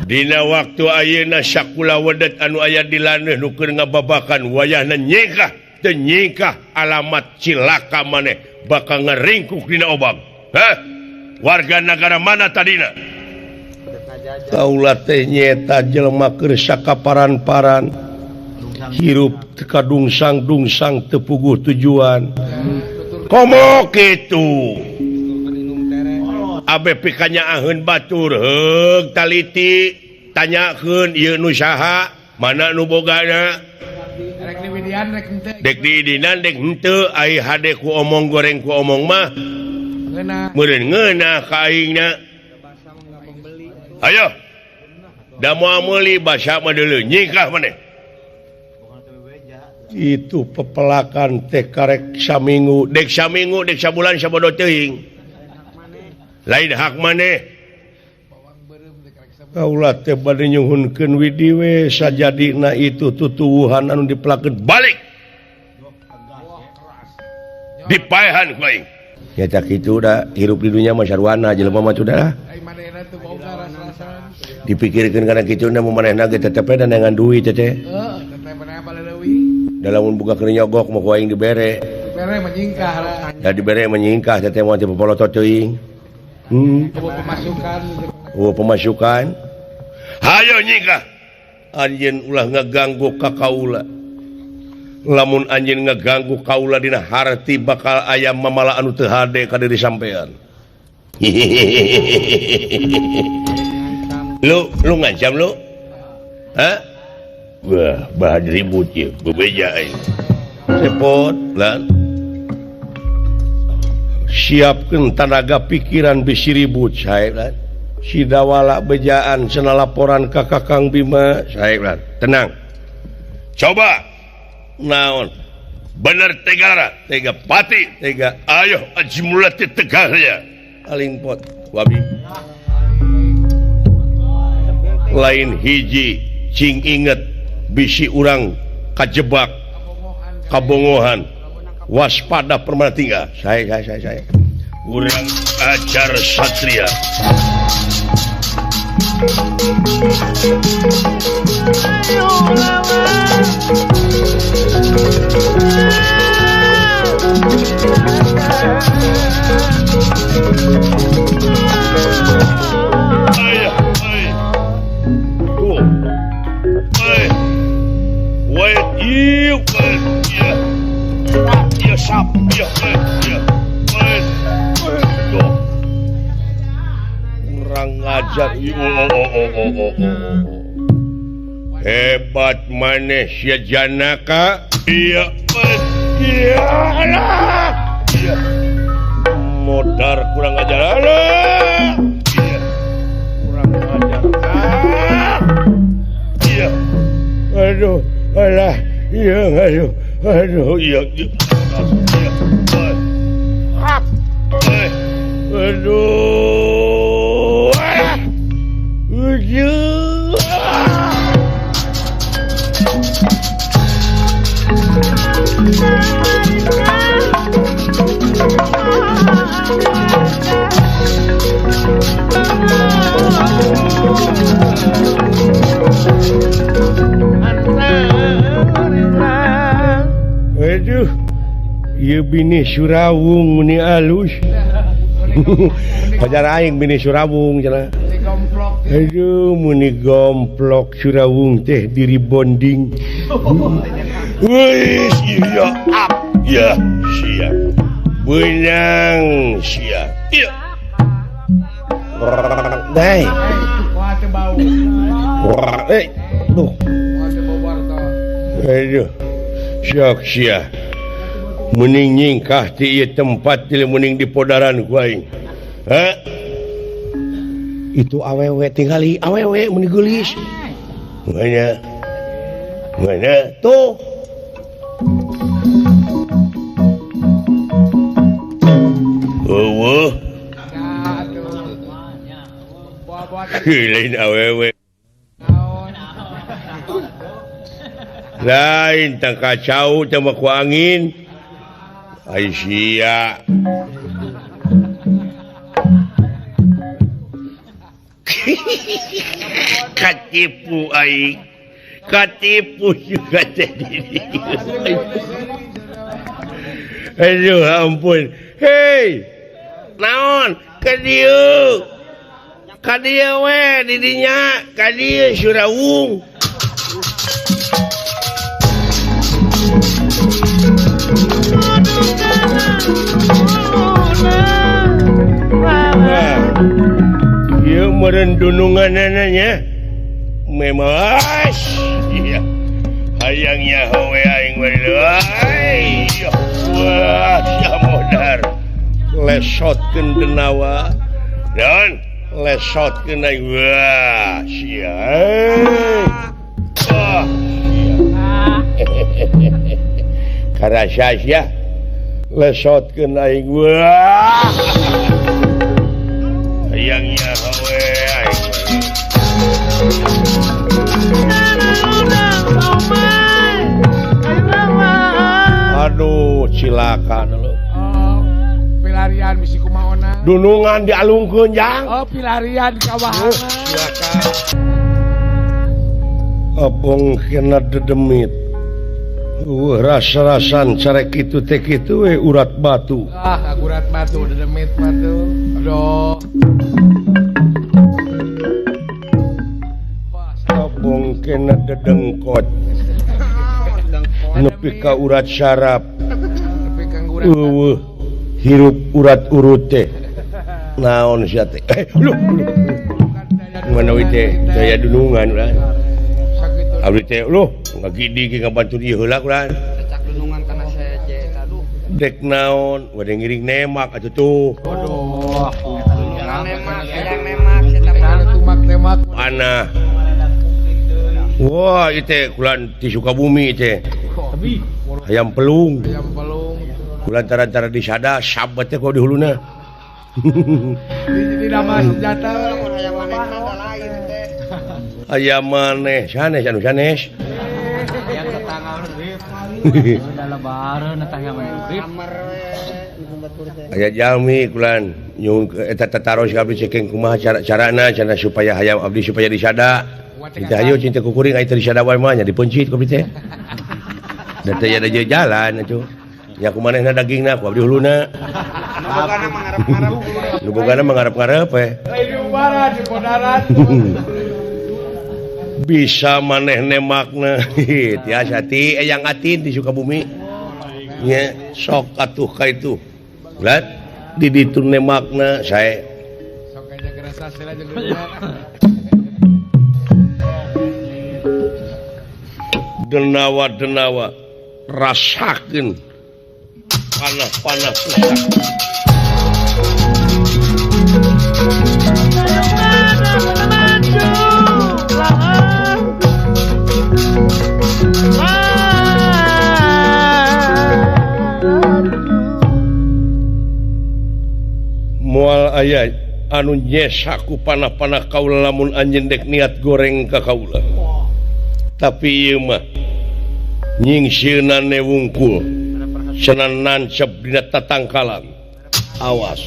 dina waktu ayeuna sakula wedet anu aya di laneuh nu keur ngababakan wayahna nyingkah teu nyingkah alamat cilaka maneh bakal ngeringkuk dina obang. Hah? Warga negara mana tadina? Kaula teh nyaeta jelema keur sakaparan-paran hirup teu kadungsang-dungsang teu puguh tujuan. Komo kitu? Abe pikanya aheun batur heug taliti tanyakeun ieu nu saha mana nu bogana rek diwidian rek henteu dek diidinan dek henteu ai hade ku omong goreng ku omong mah ngeunah meureun ngeunah ka aingna. Ayo da moal meuli basa mah deuleu nyingkah maneh. Itu pepelakan teh karek saminggu, dek saminggu, dek sabulan sabodo teuing. Lain hak maneh. Kaula teh bade nyuhunkeun widi we sajadina itu tutuwuhan anu dipelakeun balik. Dipaehan ku aing. Ya tak kitu da hirup di dunya mah sarwana jelema mah sudah. Dipikirkeun kana kitu na manehna ge tetep we dengan duit teh. Dalam buka keur nyogok mah ku aing dibere. Dibere menyingkah lah. Da dibere menyingkah teh moal teh popolotot teuing. Pemasukan. Oh, pemasukan. Hayo nyingkah. Anjeun ulah ngaganggu ka kaula. Lamun anjeun ngaganggu kaula dina harti bakal aya mamala anu teu hade ka diri sampean. Lu ngancam lu? Hah? Wah, bahan ribut ya, bebeja aing. Repot lan. Siapkeun tanaga pikiran bisi ribut sae lan. Si Dawala bejaan cenah laporan ka Kakang Bima sae lan. Tenang. Coba naon? Bener tegara, tega pati, tega ayo aji mulati tegarnya. Alingpot wabi. Lain hiji cing inget bisi urang kajebak kabongohan waspada permana tinggal saya kurang ajar satria. Kurang ajar. Hebat maneh sia Janaka. Iya, iya, iya. Modar kurang ajar. Iya. Kurang ajar. Iya. Aduh, alah. Iya, aduh. Aduh, iya. Aduh. Aduh. Aduh, ieu bini Surawung meni alus. Pajar aing bini Surawung cenah. Aduh, meni gomplok Surawung teh diri bonding. Wih, iya, up, ya, siap. Benang siap. Iya. Dai. Duh. Aduh. Sok sia. Mending nyingkah ti ieu tempat ti mending di podaran ku aing. Ha? Itu awewe tingali awewe meni geulis. Mana? Mana? Tuh. Eueuh. Lain awewe. Lain tang kacau teh mah ku angin. Ai sia. Katipu aing. Katipu juga teh diri. Aduh ampun. Hei. Naon? Ka dieu. Ka dieu we di dinya, ka dieu Surawung. Ieu meureun dununganana nya. Memang iya. Hayang nyaho we aing we. Wah, sia modar. Lesotkeun denawa. Dan lesotkeun aing. Wah, sia. Wah, sia. Karasa sia lesotkeun aing wah. Hayang nyaho we aing. Aduh cilaka lu. Oh, pilarian bisi kumaona. Dunungan dialungkeun jang. Oh, pilarian kawahana. Cilaka. Opong kena dedemit. Rasa-rasan carek kitu teh kitu we urat batu. Ah, urat batu dedemit batu. Aduh. Opong kena dedengkot. Nepi ka urat syaraf. Nepi ka urat. Eueuh, hirup urat urut teh. Naon sia teh? Luh. Mana we teh? Daya dunungan urang. Abdi teh luh ngagidi ge ngabantu ieu heula urang. Cecak dunungan kana seje eta duh. Dek naon? Wade ngiring nemak atuh tuh. Waduh. Dunungan nemak, hayang nemak eta mah tumak-temak. Panah. Wah, ieu teh kulan ti Sukabumi teh. Hayam pelung. Hayam pelung. Kulan tara-tara disada sabat teh ku di huluna. Di nama senjata lamun hayam manehna da lain teh. Hayam maneh sanes anu sanes. Hayam tetangga urip. Da lebaran eta hayam urip. Amar we nu batur teh. Aya jalmi kulan nyuhun eta tataros ka abdi cekeng kumaha cara-carana cenah supaya hayam abdi supaya disada. Cinta ayo cinta kukuring aing teu disada wae mah nya dipeuncit ku abdi teh. Da teh aya jalan atuh. Nya kumanehna dagingna ku abdi huluna. Nu bogana mangarep-ngarep. Nu bogana mangarep-ngarep we. Lain di ubaran di podaran. Bisa maneh nemakna. Tiasa ti eyang atin di Sukabumi. Nya sok atuh ka itu. Ulat di ditu nemakna sae. Sok aja gerasa sila jeung Denawa-denawa rasakeun panah-panah pusaka. Moal aya anu nyesa ku panah-panah kaula lamun anjeun dek niat goreng ka kaula. Tapi ieu mah nyingsieunan wungkul cenah nancep dina tatangkalan. Awas.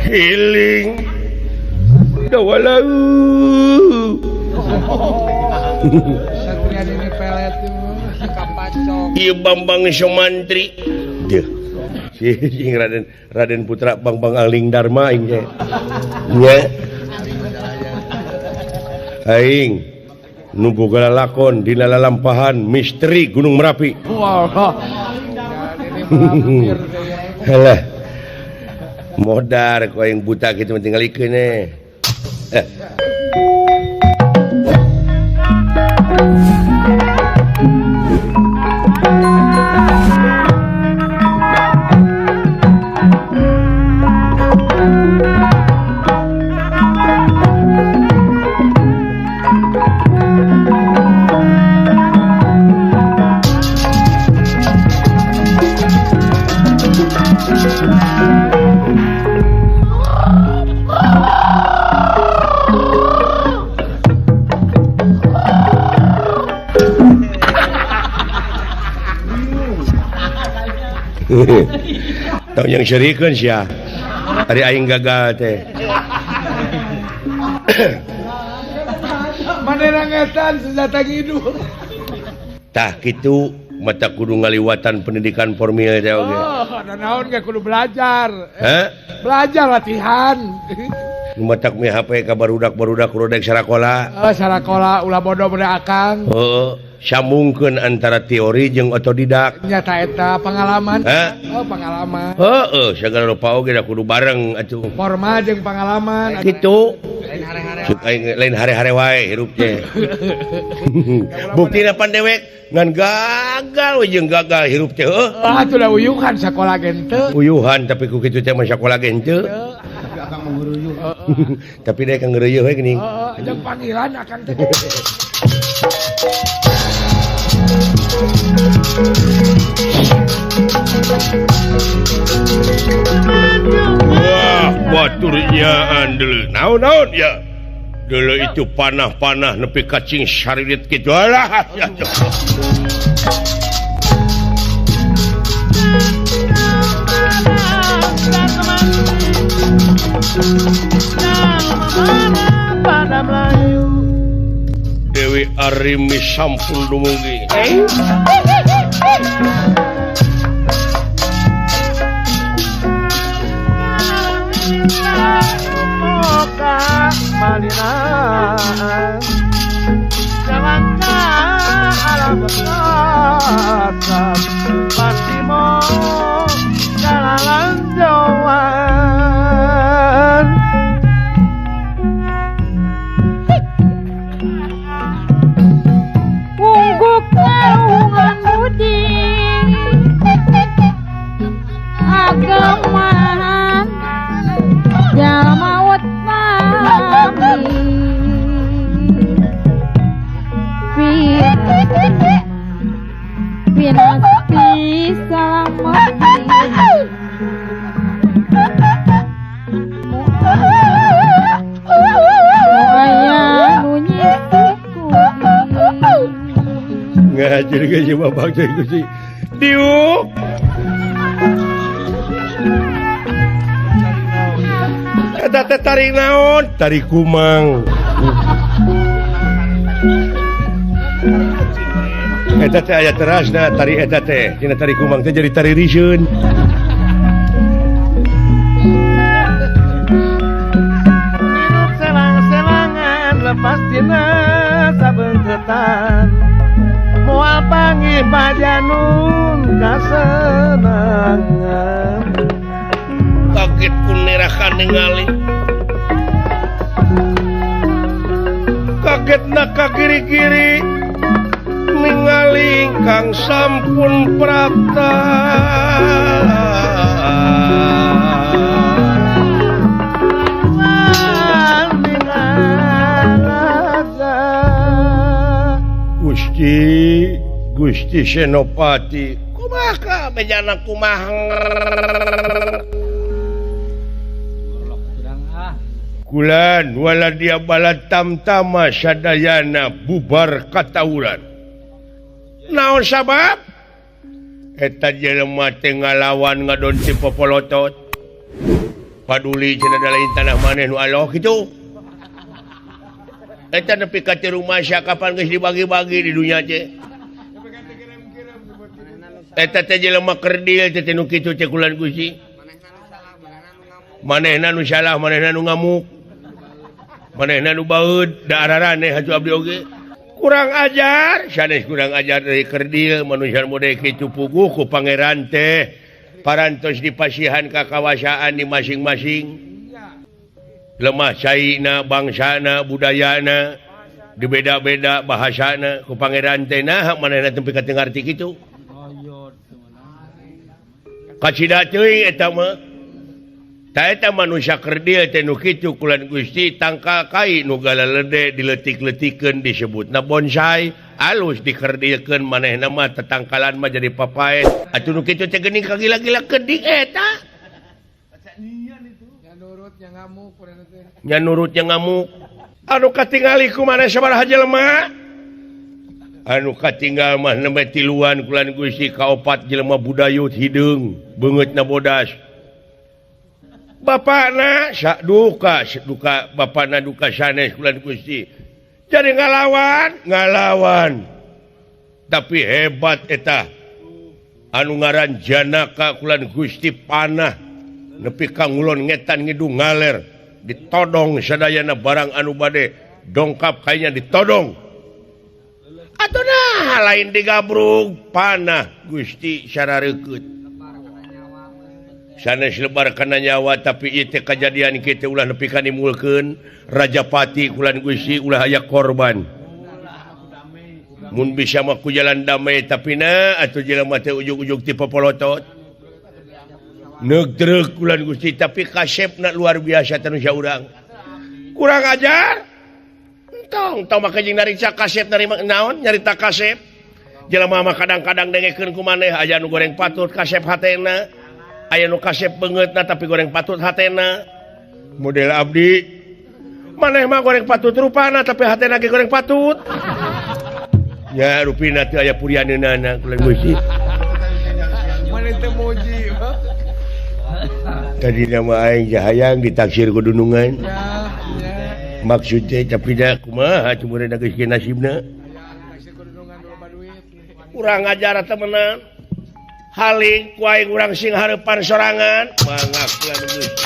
Healing dawalau. Ieu Bambang Somantri. Deuh. Si Raden Raden Putra Bambang Aling Dharma aing teh. Nya. Aing nu boga lalakon dina lalampahan misteri Gunung Merapi. Halah. Modar kau yang buta gitu tinggalikeun eh. Tong yang serikeun sia. Ari aing gagal teh. Manehna ngetan senjata ngidul. Tah kitu mata kudu ngaliwatan pendidikan formil teh oge. Oh, da naon ge kudu belajar. Hah? Belajar latihan. Nu matak mi HP ka barudak-barudak rodek sarakola. Oh, sarakola ulah bodoh budak akang. Heeh, sambungkeun antara teori jeung otodidak. Nyata eta pengalaman. Hah? Oh, pengalaman. Heeh, sagala rupa oge da kudu bareng atuh. Formal jeung pengalaman. Kitu. Lain hare-hare. Cuk aing lain hare-hare wae hirup teh. Buktina pan dewek ngan gagal we jeung gagal hirup teh heuh. Ah, atuh da uyuhan sakola ge henteu. Uyuhan tapi ku kitu teh mah sakola ge henteu. Akang mah ngeureuyeuh. Tapi deh kang ngeureuyeuh we geuning. Heeh, jeung panggilan akang teh. Wah, baturnya deuleu. Naon-naon ya? Deuleu itu panah-panah nepi ka cing saririt kitu. Alah, ya. Dewi Arimi sampun dumugi. Ungguk kalungan budi ageman jalma utami pinasti salamati aya nu nyisiku. Ngajar ge si bapak teh Gusti. Diuk. Eta teh tari naon? Tari kumang. Eta teh aya terasna tari eta teh. Cenah tari kumang teh jadi tari riseun. Hidup selang-selangan lepas dina sabeungkeutan. Moal panggih pajanun kasenangan. Kaget ku nerakan ningali. Kaget na ka kiri-kiri ningali kang sampun prapta. Gusti, Gusti Senopati, kumaha bejana kumaha. Kulan wala dia bala tamtama sadayana bubar katauran. Naon sabab? Eta jelema teh ngalawan ngadon ti popolotot. Paduli cenah da lain tanah maneh nu aloh kitu. Eta nepi ka teu rumah kapan geus dibagi-bagi di dunya teh. Eta teh jelema kerdil teh nu kitu teh kulan Gusti. Manehna nu salah, manehna nu ngamuk. Manehna nu baeud, da araraneh atuh abdi oge. Kurang ajar, sanes kurang ajar dari kerdil manusia mode kitu puguh ku pangeran teh. Parantos dipasihan ka kawasaan di masing-masing. Lemah caina, bangsana, budayana, dibeda-beda bahasana ku pangeran teh nah manehna teu pika teu ngarti kitu. Kacida teuing eta mah. Ta eta manusia kerdil teh nu kitu kulan Gusti tangkal kai nu galalede diletik-letikeun disebutna bonsai, alus dikerdilkeun manehna mah tetangkalan mah jadi papaet. Atuh nu kitu teh geuning kagila-gila kedik eta. Nya nurut nya ngamuk urang teh. Nya nurut nya ngamuk. Anu katingali ku maneh sabaraha jelema? Anu katinggal mah nembe tiluan kulan Gusti kaopat jelema budayut hideung beungeutna bodas. Bapakna duka duka bapakna duka sanes kulan Gusti. Jadi ngalawan, ngalawan. Tapi hebat eta. Anu ngaran Janaka kulan Gusti Panah nepi ka ngulon ngetan ngidung ngaler ditodong sadayana barang anu bade dongkap kayaknya ditodong. Atuh nah lain digabrug panah Gusti sarareukeup. Sanes lebar kana nyawa tapi ieu teh kajadian kitu ulah nepi ka nimulkeun Rajapati kulan Gusti ulah aya korban. Mun bisa mah ku jalan damai tapi na atuh jelema teh ujug-ujug ti popolotot. Neuk kulan Gusti tapi kasepna luar biasa teh nu urang. Kurang ajar. Entong tong make jeung nariksa kasep narima naon nyarita kasep. Jelema mah kadang-kadang dengekeun ku maneh aya nu goreng patut kasep hatena. Aya nu kasep beungeutna tapi goreng patut hatena. Model abdi maneh mah goreng patut rupana tapi hatena ge goreng patut. Ya rupina teu aya purianeunana kulan Gusti. Maneh teu muji. Tadi nama aing jahayang ditaksir ku dunungan. Maksudnya tapi dah kumaha cuma geus nasibna. Kurang ajar temenan. Haling ku aing urang sing hareupan sorangan. Mangga kulan Gusti.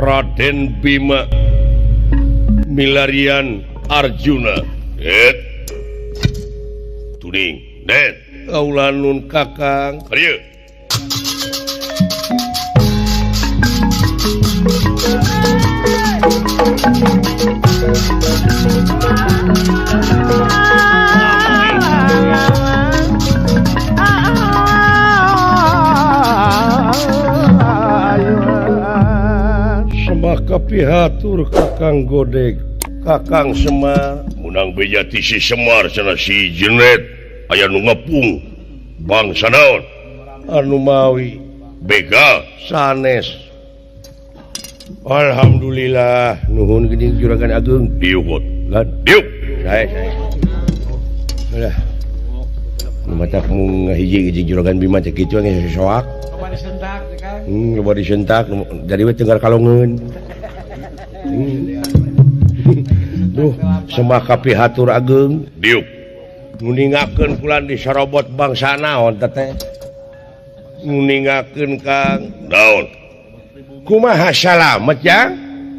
Raden Bima milarian Arjuna. Et tuning det kaula nun kakang kieu. Sembah kapihatur kakang Godeg kakang Semar munang beja ti si Semar cenah si Jenet aya nu ngepung bangsa naon anu mawi begal sanes. Alhamdulillah nuhun geuning juragan ageung diuk lan diuk sae sae. Lah nu matak mung ngahiji-hiji juragan Bima teh kitu geus soak. Loba disentak teh Kang. Loba disentak jadi we tenggar kalongeun. Duh semah kapihatur ageung diuk nguningakeun kulan disorobot bangsa naon teh nguningakeun Kang naon kumaha salamet jang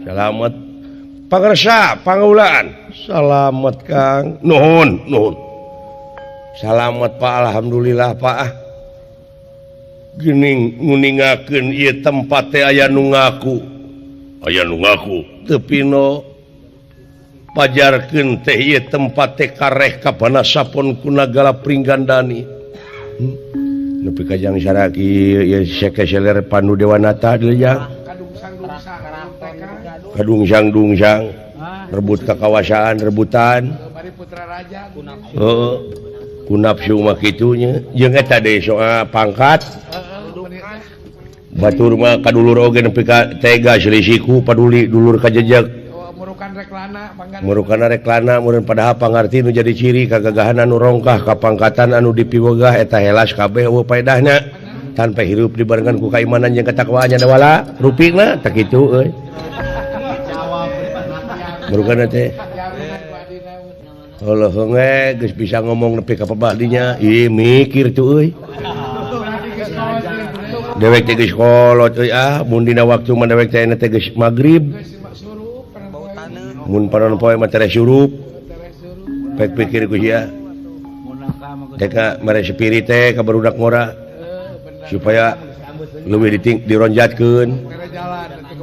salamet pangersa pangaulaan salamet Kang nuhun nuhun salamet Pak alhamdulillah Pak ah geuning nguningakeun ieu tempat teh aya nu ngaku teu pino pajarkeun teh ieu tempat teh kareh ka Banasapon ku Nagala Pringgandani. Nepi ka jang saraki ieu sekeseler Pandu Dewanata deui jang kadungsang-dungsang rebut kakawasaan rebutan heeh ku nafsu mah kitu nya jeung eta deui soal pangkat batur mah ka dulur oge nepi ka tega selisiku paduli dulur ka jejeg murukana reklana meureun padahal pangarti nu jadi ciri kagagahan anu rongkah kapangkatan anu dipiwegah eta helas kabeh eueuh paedahna tanpa hirup dibarengan ku kaimanan jeung ketakwaan nya wala rupina tah kitu euy murukana teh heuh geus bisa ngomong nepi ka pabadinya ih mikir tuh euy dewek teh geus kolot euy ah mun dina waktu mah dewek teh teh geus magrib mun panon poe mah tereh surup pek pikir ku sia teh mere spirit teh ka barudak ngora supaya leuwih dironjatkeun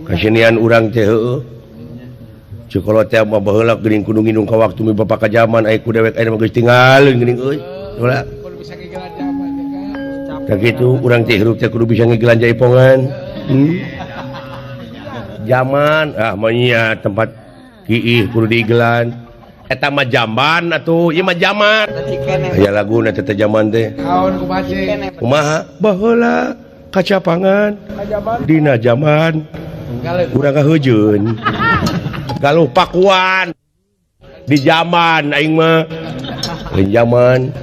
kasenian urang teh heueuh cukolot teh mah baheula geuning kudu ngindung ka waktu mi bapak ka jaman aya ku dewek aya mah geus tinggalin geuning euy ulah ka kitu urang teh hirup teh kudu bisa ngigelan jaipongan jaman ah mah nya tempat kiih kudu diigelan Eta mah jamban atuh, ieu mah jaman. Aya laguna teh jaman teh. Naon kumaha sih? Kumaha? Baheula kacapangan dina jaman urang kahujeun. Galuh Pakuan di jaman aing mah. Lain jaman.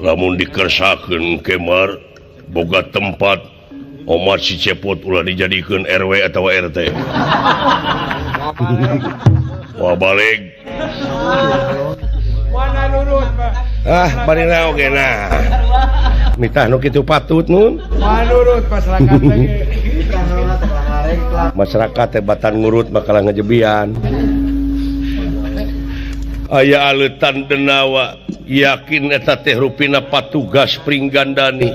Lamun dikersakeun kemar boga tempat omat si Cepot ulah dijadikeun RW atau RT. Wah balik. Ah, barina oge nah. Mitah nu kitu patut nun. Manurut masyarakat teh. Masyarakat teh batan ngurut makalah ngejebian. Aya aleutan denawa yakin eta teh rupina patugas Pringgandani.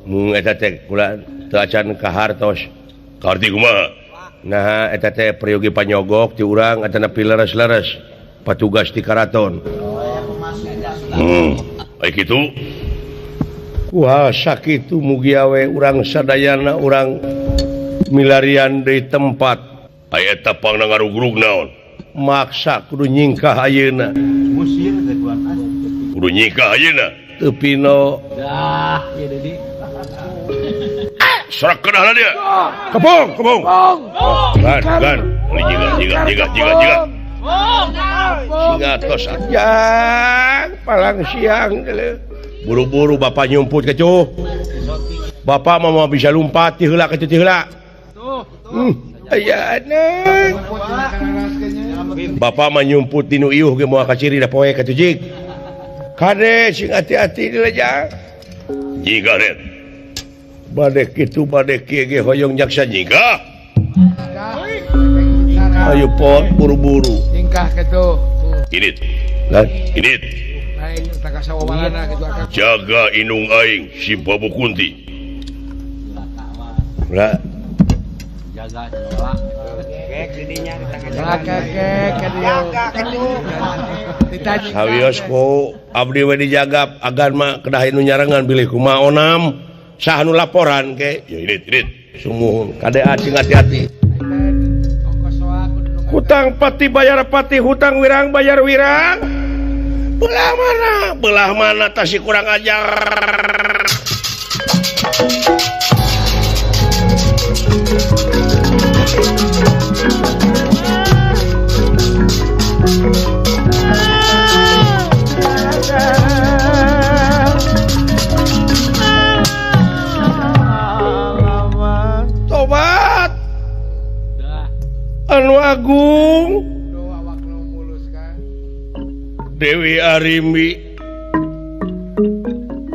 Mung eta teh kula teu acan kahartos. Kaharti kumaha? Nah eta teh peryogi panyogok ti urang atana pileres-leres patugas di karaton. Ai kitu. Wah sakitu mugi awe urang sadayana urang milarian deui tempat. Ai eta pangna ngarugrug naon? Maksa kudu nyingkah ayeuna. Kudu nyingkah ayeuna. Teu pino. Dah, ieu deui. Sorak kedah dia. Kepung, kepung. Gan, gan. Jiga, jiga, jiga, jiga, jiga. Singa tos ajang, palang siang. Buru-buru bapak nyumput kecuh. Bapak mau bisa lompat ti heula kecuh ti heula. Aya anak. Bapak mah nyumput dinu iuh ge moal kaciri da poe kecuh jig. Kade sing hati-hati di lejang. Jiga ret. Bade kitu bade kieu ge hoyong jaksa jiga. Ayo pot buru-buru. Nyingkah kitu. Init. Lah, init. Aing tah kasawamalana kitu akang. Jaga indung aing si Babu Kunti. Lah. Jaga jaga. Kek didinya di tengah jalan. Kek jaga kitu. Sawios ku abdi we dijagap agan mah kedah nu nyarengan bilih kumaha onam. Saha nu laporan ke? Ya init, init. Sumuhun kade acing hati-hati. Hutang pati bayar pati, hutang wirang bayar wirang. Belah mana? Belah mana tasi kurang ajar. Tobat. Anu Agung Dewi Arimbi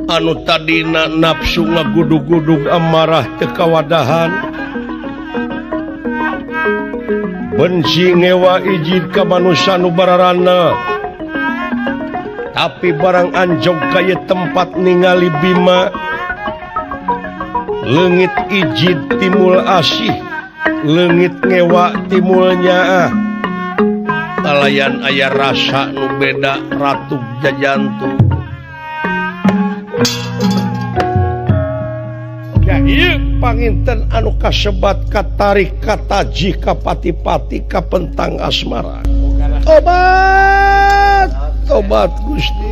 anu tadina nafsu ngagudug-gudug amarah teu kawadahan benci ngewa ijid ka manusa nu bararana tapi barang anjog ka ieu tempat ningali Bima leungit ijid timul asih leungit ngewa timul nyaah kalayan aya rasa nu beda ratu jajantung. Ya ieu panginten anu kasebat katarik kataji kapati-pati kapentang asmara. Tobat, tobat Gusti.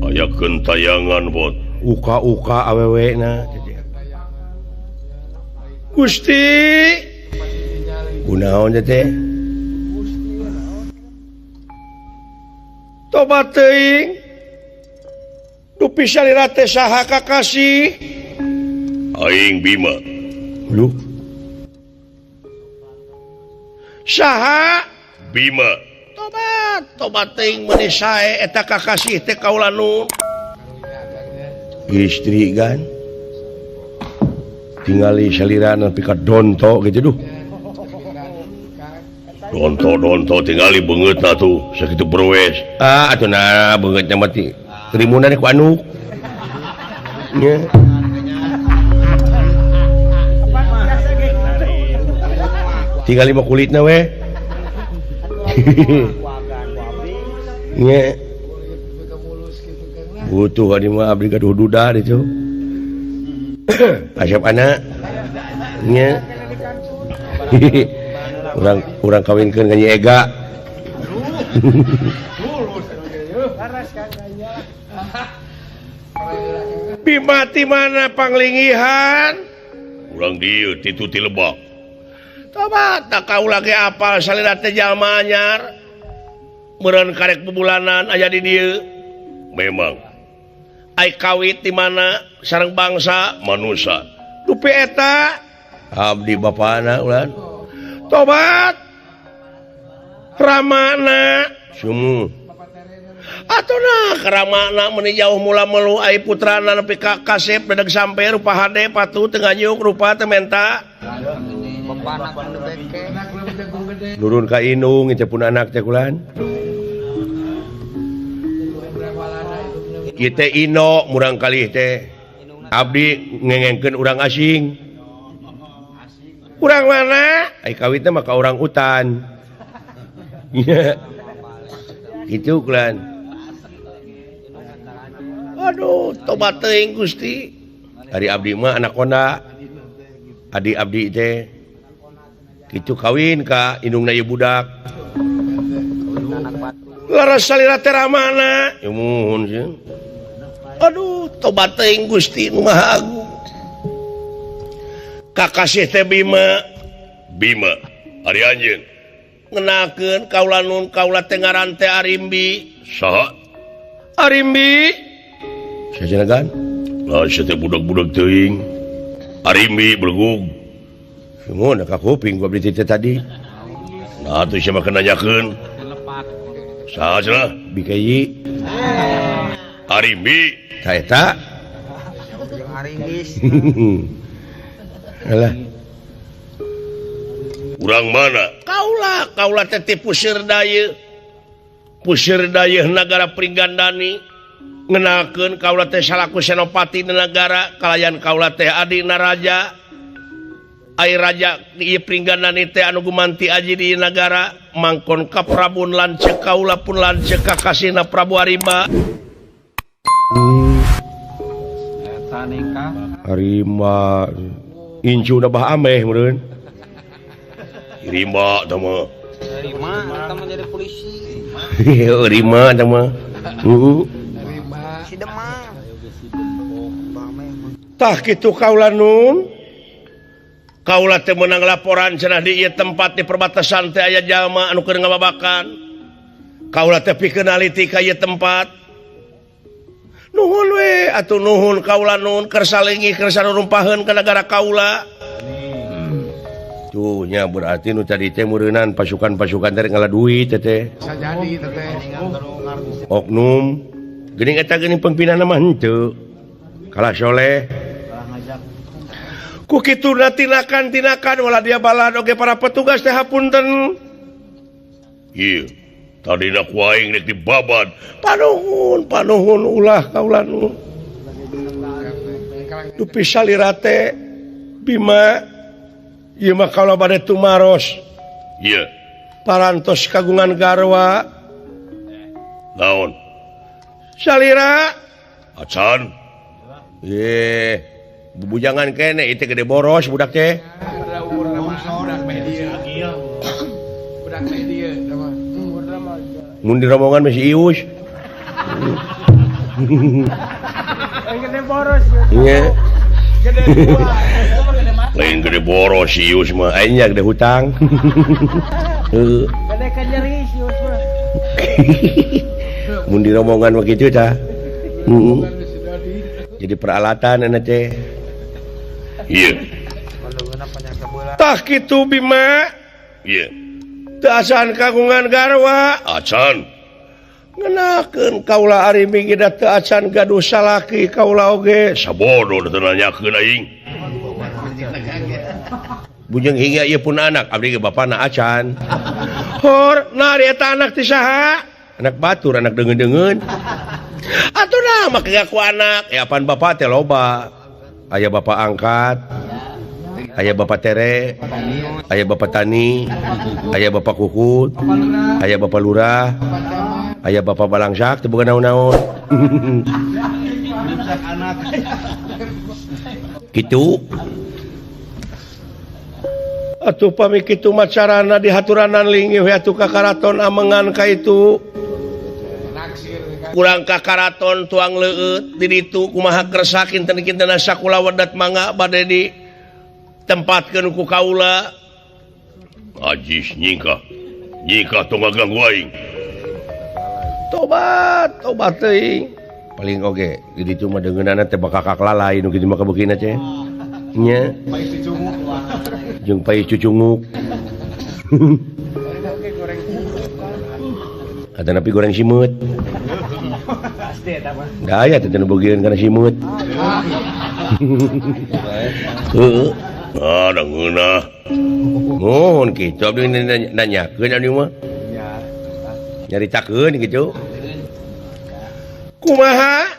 Aya gentayangan bot. Uka-uka awewe na. Gusti. Kunaon teh? Tobat teuing. Dupi salira teh saha kakasih? Aing Bima. Lu. Saha? Bima. Tobat, tobat teuing meuni sae eta kakasih teh kaula nu. Istri kan. Tingali salira nepi ka donto gitu duh. Donto-donto tingali beungeutna tuh sakitu berwes. Ah atuh nah beungeutna mah ti terimunan ku anu. Nya. Tingali mah kulitna we. Nya. Butuh adi mah abdi gaduh duda ditu. Asep anak nya. Urang kawinkeun ka Nyi Ega. Bima ti mana panglingihan? Urang dieu titu ti Lebak. Tobat tak kaula ge apal salira teh jalma anyar. Meureun karek bubulanan aya di dieu. Memang. Ai kawit di mana sareng bangsa manusa. Dupi eta abdi bapana ulan. Tobat. Ramana sumu. Atuh nah karamana meuni jauh mula melu ai putrana nepi ka kasep dedeg sampe rupa hade patuh teu nganyuk rupa teu menta. Nurun ka indung teh pun anak teh kulan. Ieu teh Ino murang kalih teh. Abdi ngengengkeun urang asing. Urang mana? Ai kawit teh mah ka urang hutan. Kitu kulan. Aduh, tobat teuing Gusti. Ari abdi mah anak konda. Adi abdi teh kitu kawin ka indungna ieu budak. Laras salira teh ramana. Ya muhun sieun. Aduh, tobat teuing Gusti nu Maha Agung. Kakasih teh Bima. Bima, ari anjeun. Ngenakeun kaula nun kaula teh ngaran teh Arimbi. Saha? Arimbi. Sajenagan? Lah sia teh budak-budak teuing. Arimbi belegug. Sungguh ka kuping gua beli teh tadi. Nah atuh sia mah nanyakeun. Saha cenah? Bikayi. Arimbi. Ta eta. Aringgis. Alah. Urang mana? Kaula, kaula teh ti Pusir Dayeuh. Pusir Dayeuh nagara Pringgandani. Ngenakeun kaula teh salaku senopati di nagara, kalayan kaula teh adina raja. Ai raja di Pringgandani teh anu gumanti aji di nagara, mangkon ka Prabun lanceuk kaula pun lanceuk kakasihna Prabu Arimba. Eta nikah Arimba incuna bah ameh meureun. Rimba tah mah. Rima eta mah jadi polisi. Rima tah mah. Heeh. Si Demang. Tah kitu kaula nun. Kaula teh meunang laporan cenah di ieu tempat di perbatasan teh aya jalma anu keur ngababakan. Kaula teh pikeun naliti ka ieu tempat. Nuhun we atuh nuhun kaula nun keur salingi keur sarumpaheun ka nagara kaula. Tuh nya berarti nu tadi teh meureunan pasukan-pasukan teh ngala duit teh teh. Sajadi teh teh. Oknum geuning eta geuning pengpinana mah henteu. Kalah soleh. Ku kituna tindakan-tindakan wala dia balad oge para petugas teh hapunten. Ieu tadina ku aing rek dibabad. Panuhun, panuhun ulah kaula nu. Dupi salira teh Bima ieu mah kaula bade tumaros. Ieu parantos kagungan garwa. Naon? Salira acan. Ye, bubujangan kene ieu teh gede boros budak teh. Budak media mah. Mun di rombongan masih ius. Gede boros. Nya. Gede dua. Lain gede boros si ius mah, aing nya gede hutang. Heeh. Gede kanyeri si ius mah. Mun di rombongan mah kitu tah. Heeh. Jadi peralatan ana teh. Ieu. Tah kitu Bima. Ieu. Teu acan kagungan garwa. Acan. Ngenakeun kaula Arimbi ge da teu acan gaduh salaki kaula oge. Sabodo teu nanyakeun aing. Bujeng hingga ieu pun anak abdi ge bapana acan. Hor, nah ari eta anak ti saha? Anak batur, anak deungeun-deungeun. Atuh nah make ngaku anak. Eh apaan bapak teh loba. Aya bapak angkat, aya bapak tere, aya bapak tani, aya bapak kukut, aya bapak lurah, aya bapak balangsak teu boga naon-naon. Kitu atuh pami kitu macarana dihaturanan linggih we atuh ka karaton amengan ka itu. Kurang ka karaton tuang leueut di ditu kumaha kersa kinten-kinten sakula wedat mangga bade di tempatkeun ku kaula. Ajis nyingkah. Nyingkah tong ngaganggu aing. Tobat, tobat teuing. Paling oge di ditu mah deungeunana teh bakal kaklalai nu kitu mah kabeukina teh. Nya. Jeung pais cucunguk. Ada napi goreng simeut. Pasti eta mah. Da aya teh nu bogieun kana simeut. Heeh. Ah, da ngeunah. Mohon kitu abdi nanyakeun abdi mah. Nyaritakeun kitu. Kumaha?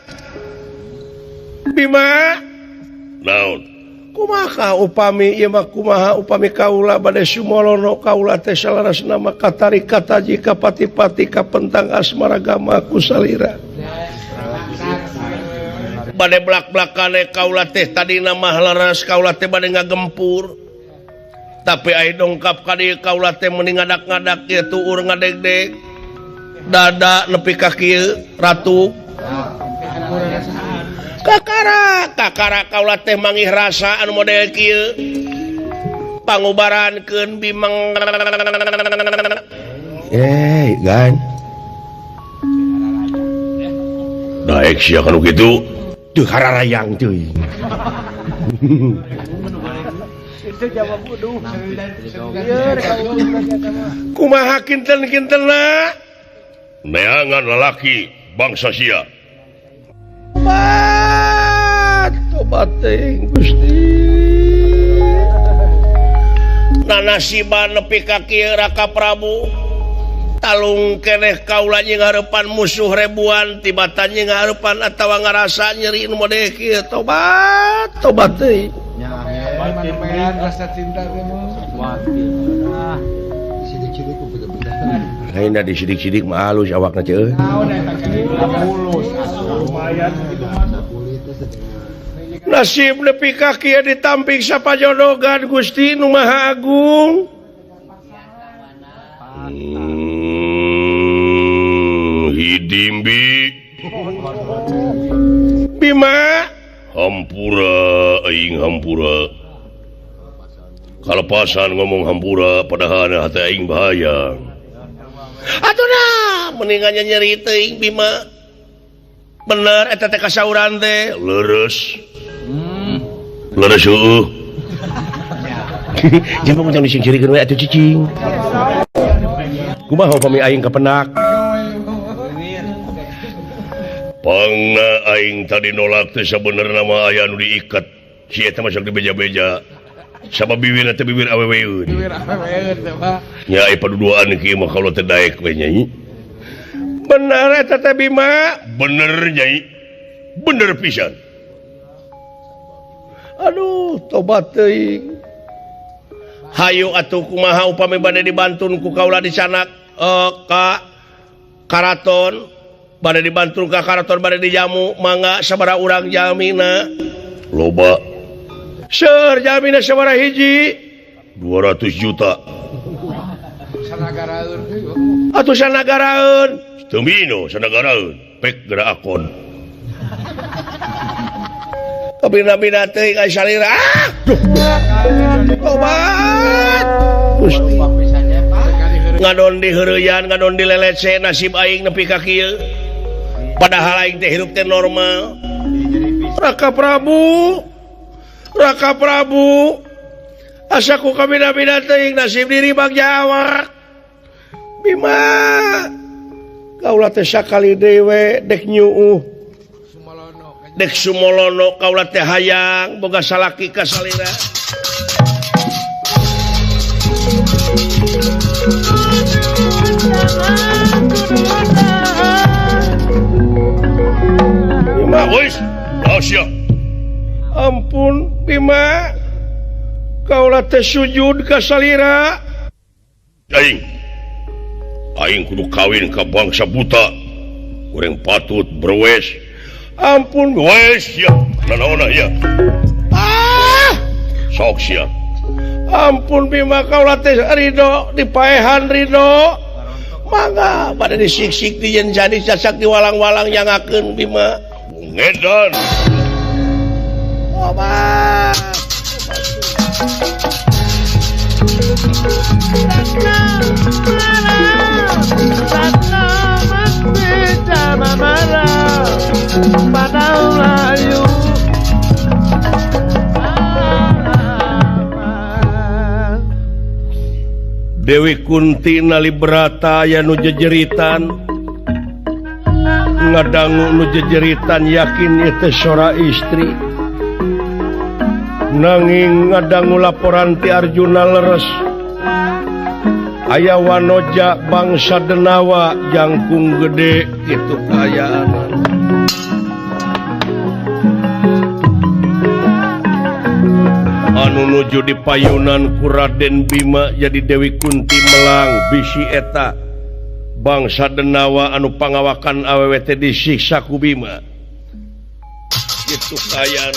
Bima? Naon? Kumaha upami ieu mah kumaha upami kaula bade sumolono kaula teh salarasna mah katari kataji kapati-pati kapentang asmara gama ku salira. Bade blak-blakane kaula teh tadina mah leres kaula teh bade ngagempur. Tapi ai dongkap ka dieu kaula teh meuni ngadak-ngadak ieu tuur ngadegdeg. Dada nepi ka kieu ratu. Kakara, kakara kaula teh mangih rasa anu model kieu. Pangubarankeun bimeng. Gan. Daek sia kanu kitu. Teu hararayang teuing. Kumaha kinten-kintenna? Neangan lalaki bangsa sia. Tobat, tobat teuing Gusti. Nanasiban nepi ka kieu Raka Prabu. Talung keneh kaula jeung hareupan musuh ribuan tibatan jeung hareupan atawa ngarasa nyeri nu model kieu. Tobat, tobat teuing. Rasa cinta teh mah. Lain da disidik-sidik mah halus awakna teh euy. Nasib nepi ka kieu ditampik sapajodogan Gusti nu Maha Agung. Hidimbi Bima hampura aing hampura. Kalepasan ngomong hampura padahal hati aing bahaya. Atuh dah mendingan nyeri teuing Bima. Bener eta teh kasauran teh leres. Leres heueuh. Jangan ngomong disingcirikeun we atuh cicing. Kumaha upami aing kapenak? Pangna aing tadi nolak teh sabenerna mah aya nu diikat. Si eta mah sok dibeja-beja. Sabab bibirna teh bibir aweweun. Bibir aweweun teh mah. Nya ai paduduaan kieu mah kaula teh daek we nyai. Bener eta teh Bima? Bener nyai. Bener pisan. Aduh, tobat teuing. Hayu atuh kumaha upami bade dibantun ku kaula dicanak ka karaton, bade dibantun ka karaton bade dijamu mangga sabaraha urang jamina. Loba. Seur jamina sabaraha hiji? 200 juta. Sanagaraeun. Atuh sanagaraeun. Teu mino sanagaraeun, pek geura akon. Kabina-bina teuing ai salira. Ah, duh. Tobat. Gusti. Ngadon di heureuyan, ngadon di lelece nasib aing nepi ka kieu. Padahal aing teh hirup teh normal. Raka Prabu. Raka Prabu. Asa ku kabina-bina teuing nasib diri Bagja awak. Bima. Kaula teh sakali deui we dek nyuuh. Dek sumolono kaula teh hayang boga salaki ka salira. Bima, wis, sia. Ampun Bima. Kaula teh sujud ka salira. Aing. Aing kudu kawin ka bangsa buta. Kuring patut berwes. Ampun wes ya. Nanaon ya. Ah! Sok sia. Ampun Bima kaula teh ridho dipaehan ridho. Mangga bade disiksik di yen jadi sasak di walang-walang nyangakeun Bima. Ngedan. Obat. Dewi Kunti nalibrata aya nu jejeritan ngadangu nu jejeritan yakin ieu teh sora istri nanging ngadangu laporan ti Arjuna leres aya wanoja bangsa Denawa jangkung gede kitu kaayaan. Anu nuju di payunan ku Raden Bima jadi Dewi Kunti melang bisi eta bangsa Denawa anu pangawakan awewe teh disiksa ku Bima kitu kaayaan.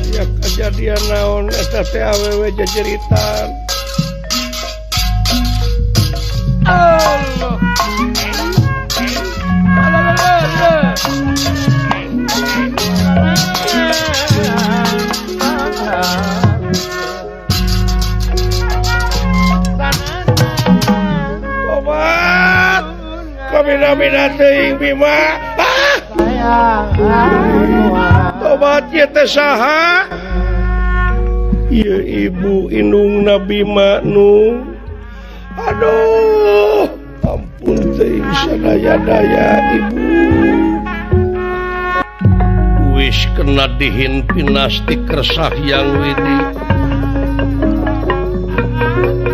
Aya kejadian naon eta teh awewe jejeritan. Allah. Tobat. Kabina-bina teuing Bima. Tobat ieu teh saha? Ieu ibu indungna Bima nu. Aduh, ampun teuing sadaya-daya ibu. Wis kena dihin pinasti kersah yang widi.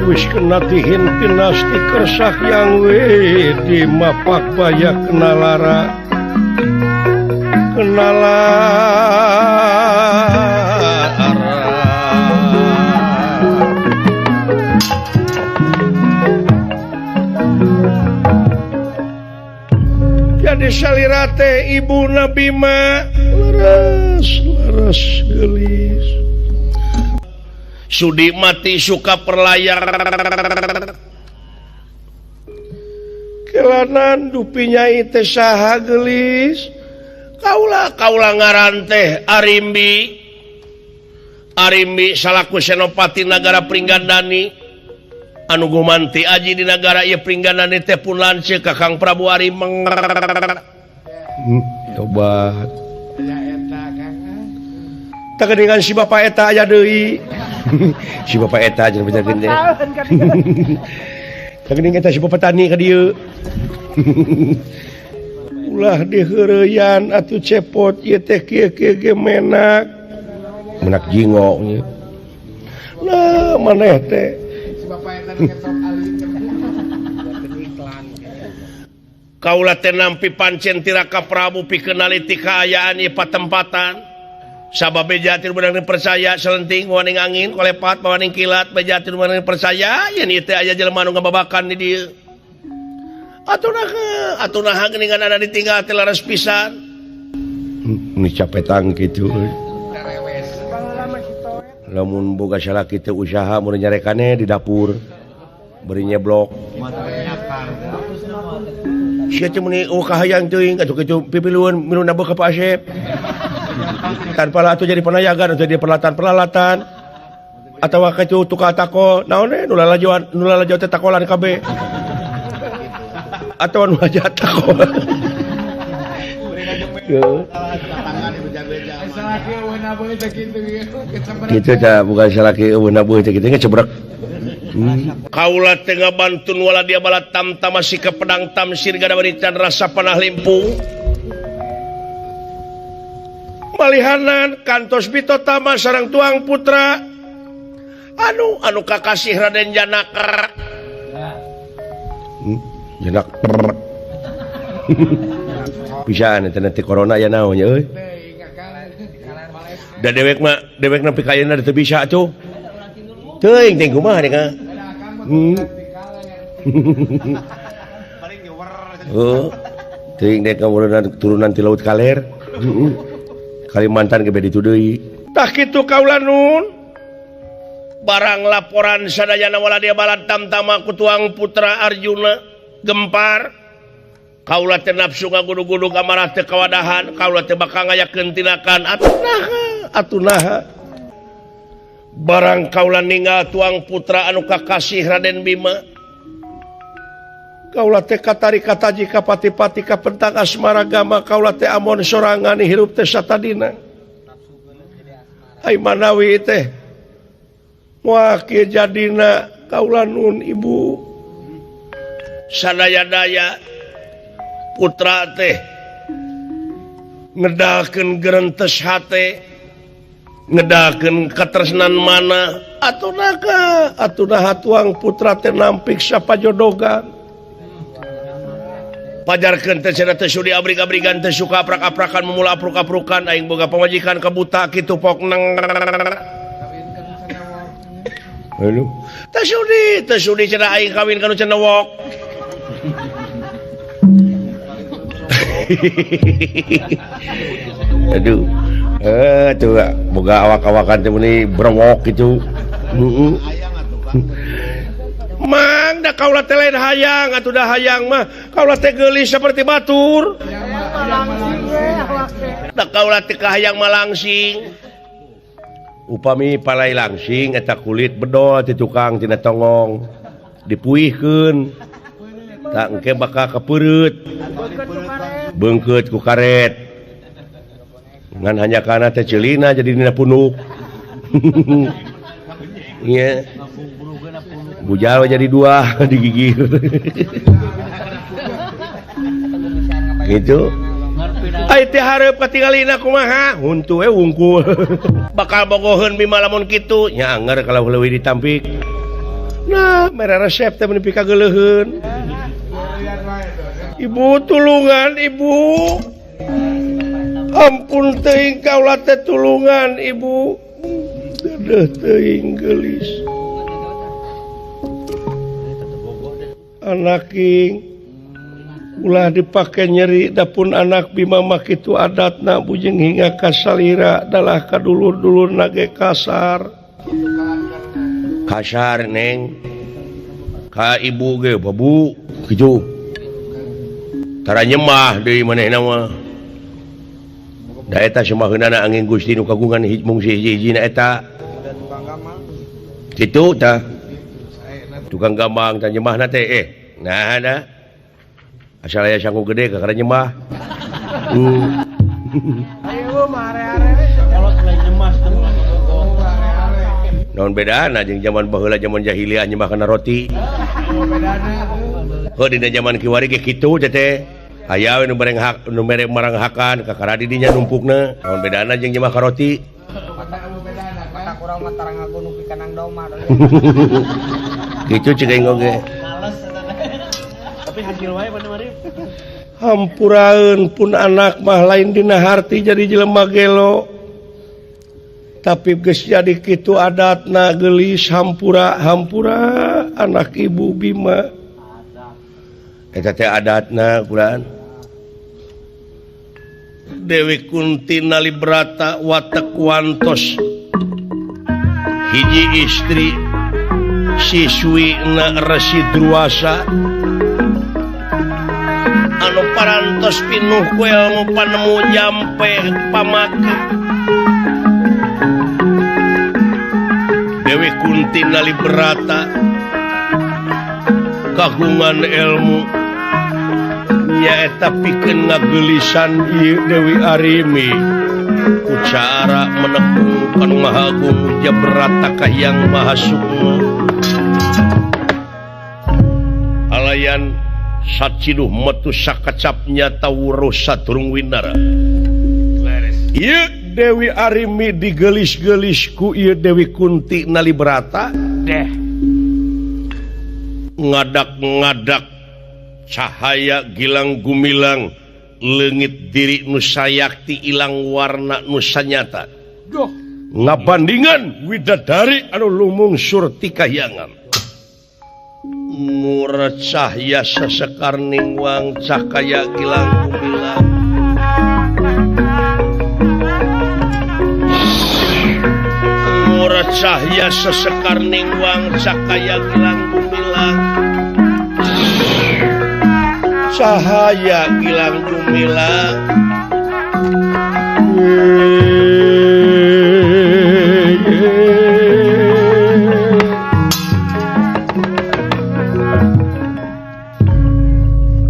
Wis kena dihin pinasti kersah yang widi mapak baya kena lara. Kena lara. Jadi salira teh ibuna Bima leres leres gelis. Sudi mati suka perlayar. Kelanan dupi nyai teh saha gelis. Kaula kaula ngaran teh Arimbi. Arimbi salaku senopati nagara Pringgandani. Anu gumanti aji di nagara ieu Pringgandani teh pun lanceuk ka Kang Prabu Arimeng. Tobat. Tak dengan si bapak eta aya deui. Si bapak eta jeung bejakeun teh. Tah eta si bapak tani ka dieu. Ulah diheureyan atuh cepot ieu teh kieu-kieu ge menak. Menak jingo ieu. Nah, maneh teh. Si bapak eta ngetok alim. Kaula teh nampi pancen ti Raka Prabu pikeun naliti kaayaan ieu patempatan. Sabab beja ti beunang percaya selenting waning angin kolepat waning kilat beja ti beunang percaya yen ieu teh aya jelema nu ngababakan di dieu. Atuh naha atuh naha geuningan ada ditinggal teh laras pisan. Ni capetang kitu euy. Lamun boga salaki teh usaha mun nyarekane di dapur beri nyeblok. Sia teh meuni eueuh kahayang teuing atuh kitu pipilueun minum nabeuh ka Pak Asep. Tanpa lah atuh jadi penayagan atau jadi peralatan-peralatan atawa kitu tukang tako naon we nu lalajoan nu lalajo teh takolan kabeh atawa nu aja takolan. Gitu dah bukan salaki eueuh nabuh teh kitu ngecebrek. Kaula teh ngabantun wala dia balat tamtama si pedang tamsir gada berican rasa panah limpung. Malihanan kantos bitotama sareng tuang putra anu anu kakasih Raden Janaka. Janak. Bisa nanti nanti corona ya naon nya euy. Da dewek mah dewek nepi ka ayeuna teu bisa atuh. Teuing teh kumaha deh ka. Oh, teuing deh ka turunan ti laut kaler. Kalimantan ge beda ditu deui. Tah kitu kaula nun. Barang laporan sadayana wala dia balad tamtama ku tuang putra Arjuna gempar. Kaula teh nafsu ngagudug-gudug amarah teh kawadahan, kaula teh bakal ngayakeun tindakan atuh naha. Barang kaula ninggal tuang putra anu kakasih Raden Bima. Kaula teh katari kataji kapati-pati kapentang asmara gama kaula teh amon sorangan hirup teh satadina. Ai manawi teh moal kieu jadina kaula nun ibu. Sadaya-daya putra teh ngedalkeun gerentes hate, ngedalkeun katresnan mana atuh naha atuh naha tuang putra teh nampik sapajodogan. Pajarkeun teh cenah teh sudi abrig-abrigan teh suka aprak-aprakan memula apruk-aprukan aing boga pamajikan kabuta kitu pok neng. Aduh. Teh sudi cenah aing kawin ka nu cenewok. Aduh. Tuh boga awak-awakan teh meuni brewok kitu. Heeh. Mang da kaula teh lain hayang atuh da hayang mah kaula teh geulis seperti batur. Da kaula teh kahayang malangsing. Upami palai langsing eta kulit bedol ti tukang tina tongong dipuihkeun. Tak engke bakal kepeureut. Beungkeut ku karet. Ngan hanya kana teh ceulina jadi dina punuk. Iya. Bujal jadi dua digigir. Gitu. Ai teh hareup katingalina kumaha? Huntu we wungkul. Bakal bogoheun Bima lamun kitu. Nya anger kalau leuwih ditampik. Nah, mere resep teh meuni pikageuleuheun. Ibu tulungan ibu. Ampun teuing kaula teh tulungan ibu. Dedeuh teuing geulis. Anak ing ulah dipake nyeri dapun anak Bima mah kitu adatna bujeng hingga kasalira dalah kadulur-dulurna ge kasar. Kasar neng. Ka ibu ge babu kitu. Tara nyemah deui manehna mah. Da eta semaheunana angin Gusti nu kagungan mung hiji-hijina eta. Kitu tah. Tukang gambang tah nyemahna teh nah da. Asal aya sangu gede kakara nyemah. Naon bedana jeung zaman baheula zaman jahiliyah nyemah kana roti. Heuh dina zaman kiwari ge kitu teh teh. Aya we nu bareng hak nu mere maranghakan kakara di dinya numpukna. Naon bedana jeung nyemah ka roti. Urang mah tarang ngaku nu pikanang doma. Kitu cek aing oge. Tapi hasil wae mana mari. Hampuraeun pun anak mah lain dina harti jadi jelema gelo. Tapi geus jadi kitu adatna geulis hampura hampura anak ibu Bima. Eta teh adatna kulaan. Dewi Kunti Nalibrata watek wantos hiji istri siswi na Resi Druwasa anu parantos pinuh ku ilmu panemu jampe pamake. Dewi Kunti Nalibrata kagungan ilmu nyaeta pikeun ngageulisan ieu Dewi Arimi ku cara menepung kanu Maha Agung Jabrata Kahiyang Maha Sukma. Alayan saciduh metu sakacap nyata wuruh sadurung winara. Ieu Dewi Arimi digelis-gelis ku ieu Dewi Kunti Nalibrata deh. Ngadak-ngadak cahaya gilang gumilang leungit diri nu sayakti ilang warna nu sanyata. Duh. Ngabandingan widadari anu lumungsur ti kahyangan. Murah cahya sesekar ningwang cakaya gilang gumilang. Murah cahya sesekar ningwang cakaya gilang gumilang. Cahaya gilang gumilang.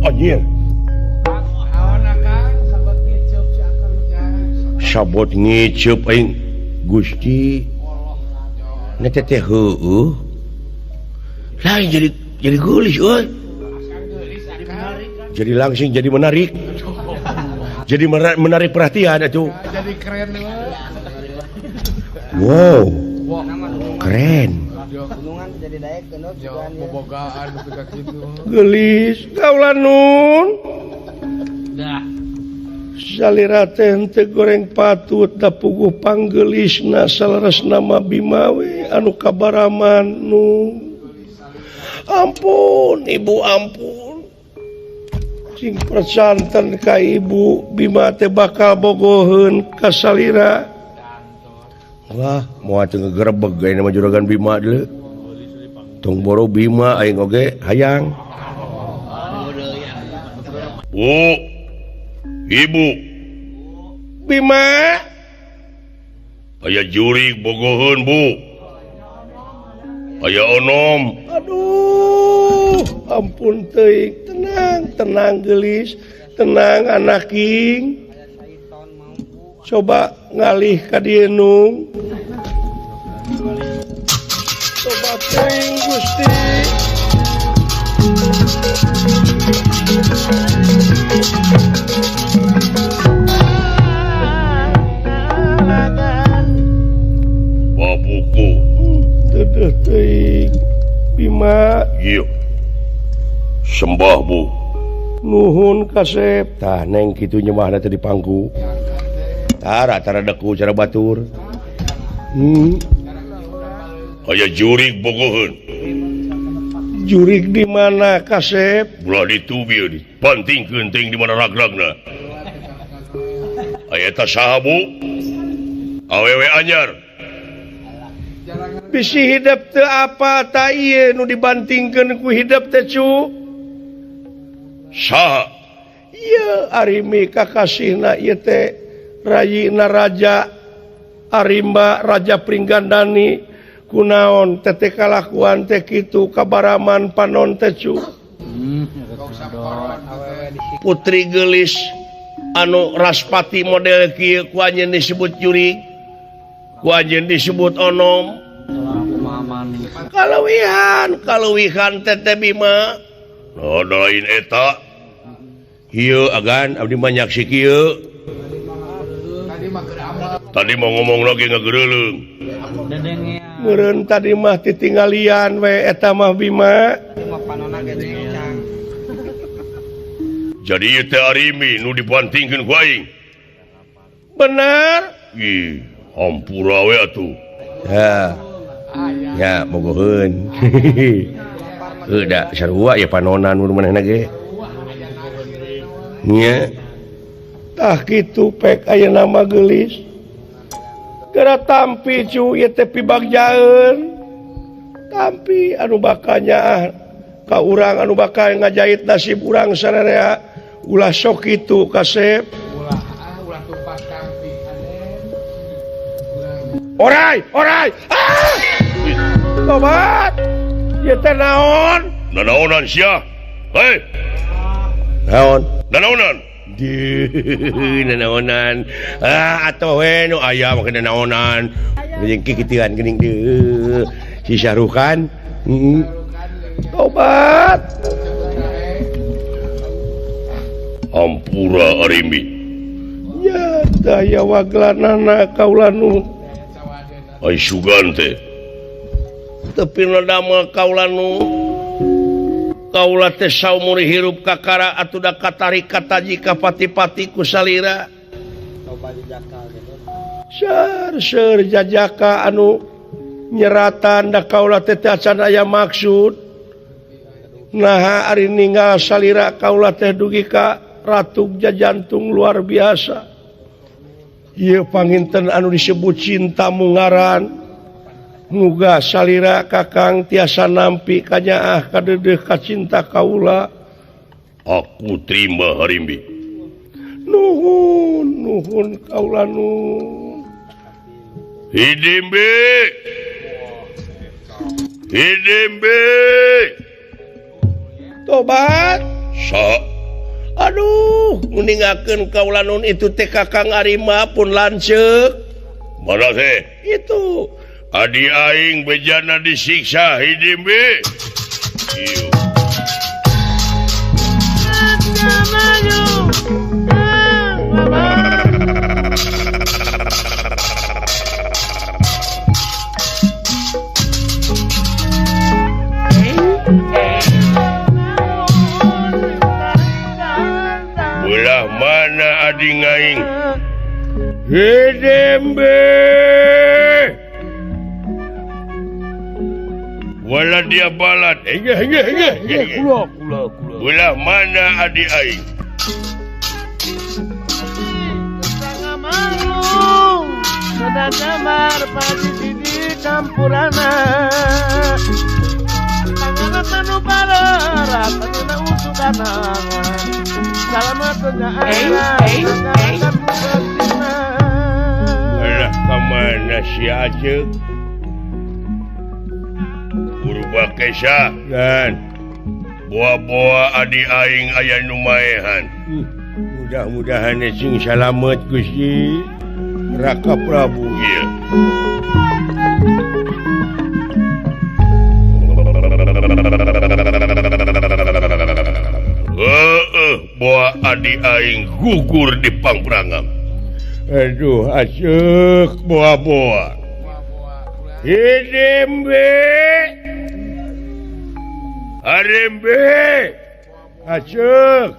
Anjir. Sabot ngiceup aing Gusti. Na teh heueuh. Lain jadi geulis euy. Jadi langsung jadi menarik. Jadi menarik perhatian atuh. Jadi keren. Wow. Keren. Geulis kaula nun. Salira teh henteu goreng patut da puguh panggelisna saleresna mah Bima we anu kabaraman nu. Ampun ibu ampun. Cing persanten ka ibu Bima teh bakal bogoheun ka salira. Wah, moal teu ngegerebeg ayeuna mah juragan Bima deuleu. Tong boro Bima aing oge hayang. Bu. Ibu. Bima. Aya jurig bogoheun, Bu. Aya onom. Aduh, ampun teuing. Tenang, tenang geulis, tenang anaking. Coba ngalih ka dieu nung. Coba teuing Gusti. Babuku. Dedeh teuing Bima. Ieu. Sembah Bu. Nuhun kasep. Tah neng kitu nyembahna teh di pangku. Tara tara deku cara batur. Aya jurig bogoheun. Jurig di mana kasep? Ulah ditu bieu dipantingkeun teuing di mana ragragna. Aya eta saha Bu? Awewe anyar. Bisi hidep teu apa ta ieu nu dibantingkeun ku hidep teh cu? Saha? Ieu Arimi kakasihna ieu teh rayina raja Arimba Raja Pringgandani kunaon teh kalakuan teh kitu kabaraman panon teh cu. Putri geulis anu raspati model kieu ku anjeun disebut jurig, ku anjeun disebut onom. Kaleuwihan, kaleuwihan teh Bima. No lain eta. Ieu agan abdi mah nyaksi kieu. Tadi mau ngomong lagi ngagereuleung. Meureun tadi mah titinggalian we eta mah Bima. Jadi ieu teh Arimi nu dibantingkeun ku aing. Bener? Ih, hampura we atuh. Ya. Ya, bogoheun. Heuh da sarua ya panonan mun manehna ge. Nya. Tah kitu pek ayeuna mah geulis. Geura tampi cu ieu teh pibagjaeun. Tampi anu bakal nyaah ka urang anu bakal ngajait nasib urang sararea ulah sok kitu kasep. Ulah ah ulah tumpas tampi Orai, orai. Ah! Tobat. Ieu teh naon? Nanaonan sia. Hei. Naon? Nanaonan. Deuh, nanaonan. Ah, atuh we nu aya make nanaonan. Jeung kikituan geuning deuh. Si Syahrukan. Heeh. Tobat. Ampura Arimi. Ya daya waglanana kaula nu. Ai sugan teh. Tepi damel kaula nu. Kaula teh saumur hirup kakara atuh da katarik kataji ka pati-pati ku salira. Seur jajaka anu nyeratan da kaula teh acan aya maksud. Naha ari ninggal salira kaula teh dugi ka ratuk jajantung luar biasa. Ieu panginten anu disebut cinta mungaran. Muga salira kakang tiasa nampi kanyaah kadeudeuh ka cinta kaula. Aku terima Harimbi. Nuhun nuhun kaula nun. Hidimbi. Hidimbi. Tobat. Sok. Aduh, meningakeun kaula nun itu teh Kakang Arima pun lanceuk. Mana teh? Itu adi aing bejana disiksa Hidimbi. Ieu. Belah mana adi ngaing? Hidimbi. Wala dia balat. Kula. Belah mana adi aing? Alah kamana si Acek? Purba Kesa kan boa-boa adi aing aya nu maehan. Mudah-mudahan sing salamet Gusti Raka Prabu ieu. Boa adi aing gugur di pangprangan. Aduh asyik boa-boa. Hidimbi. Harimbi. Asyik.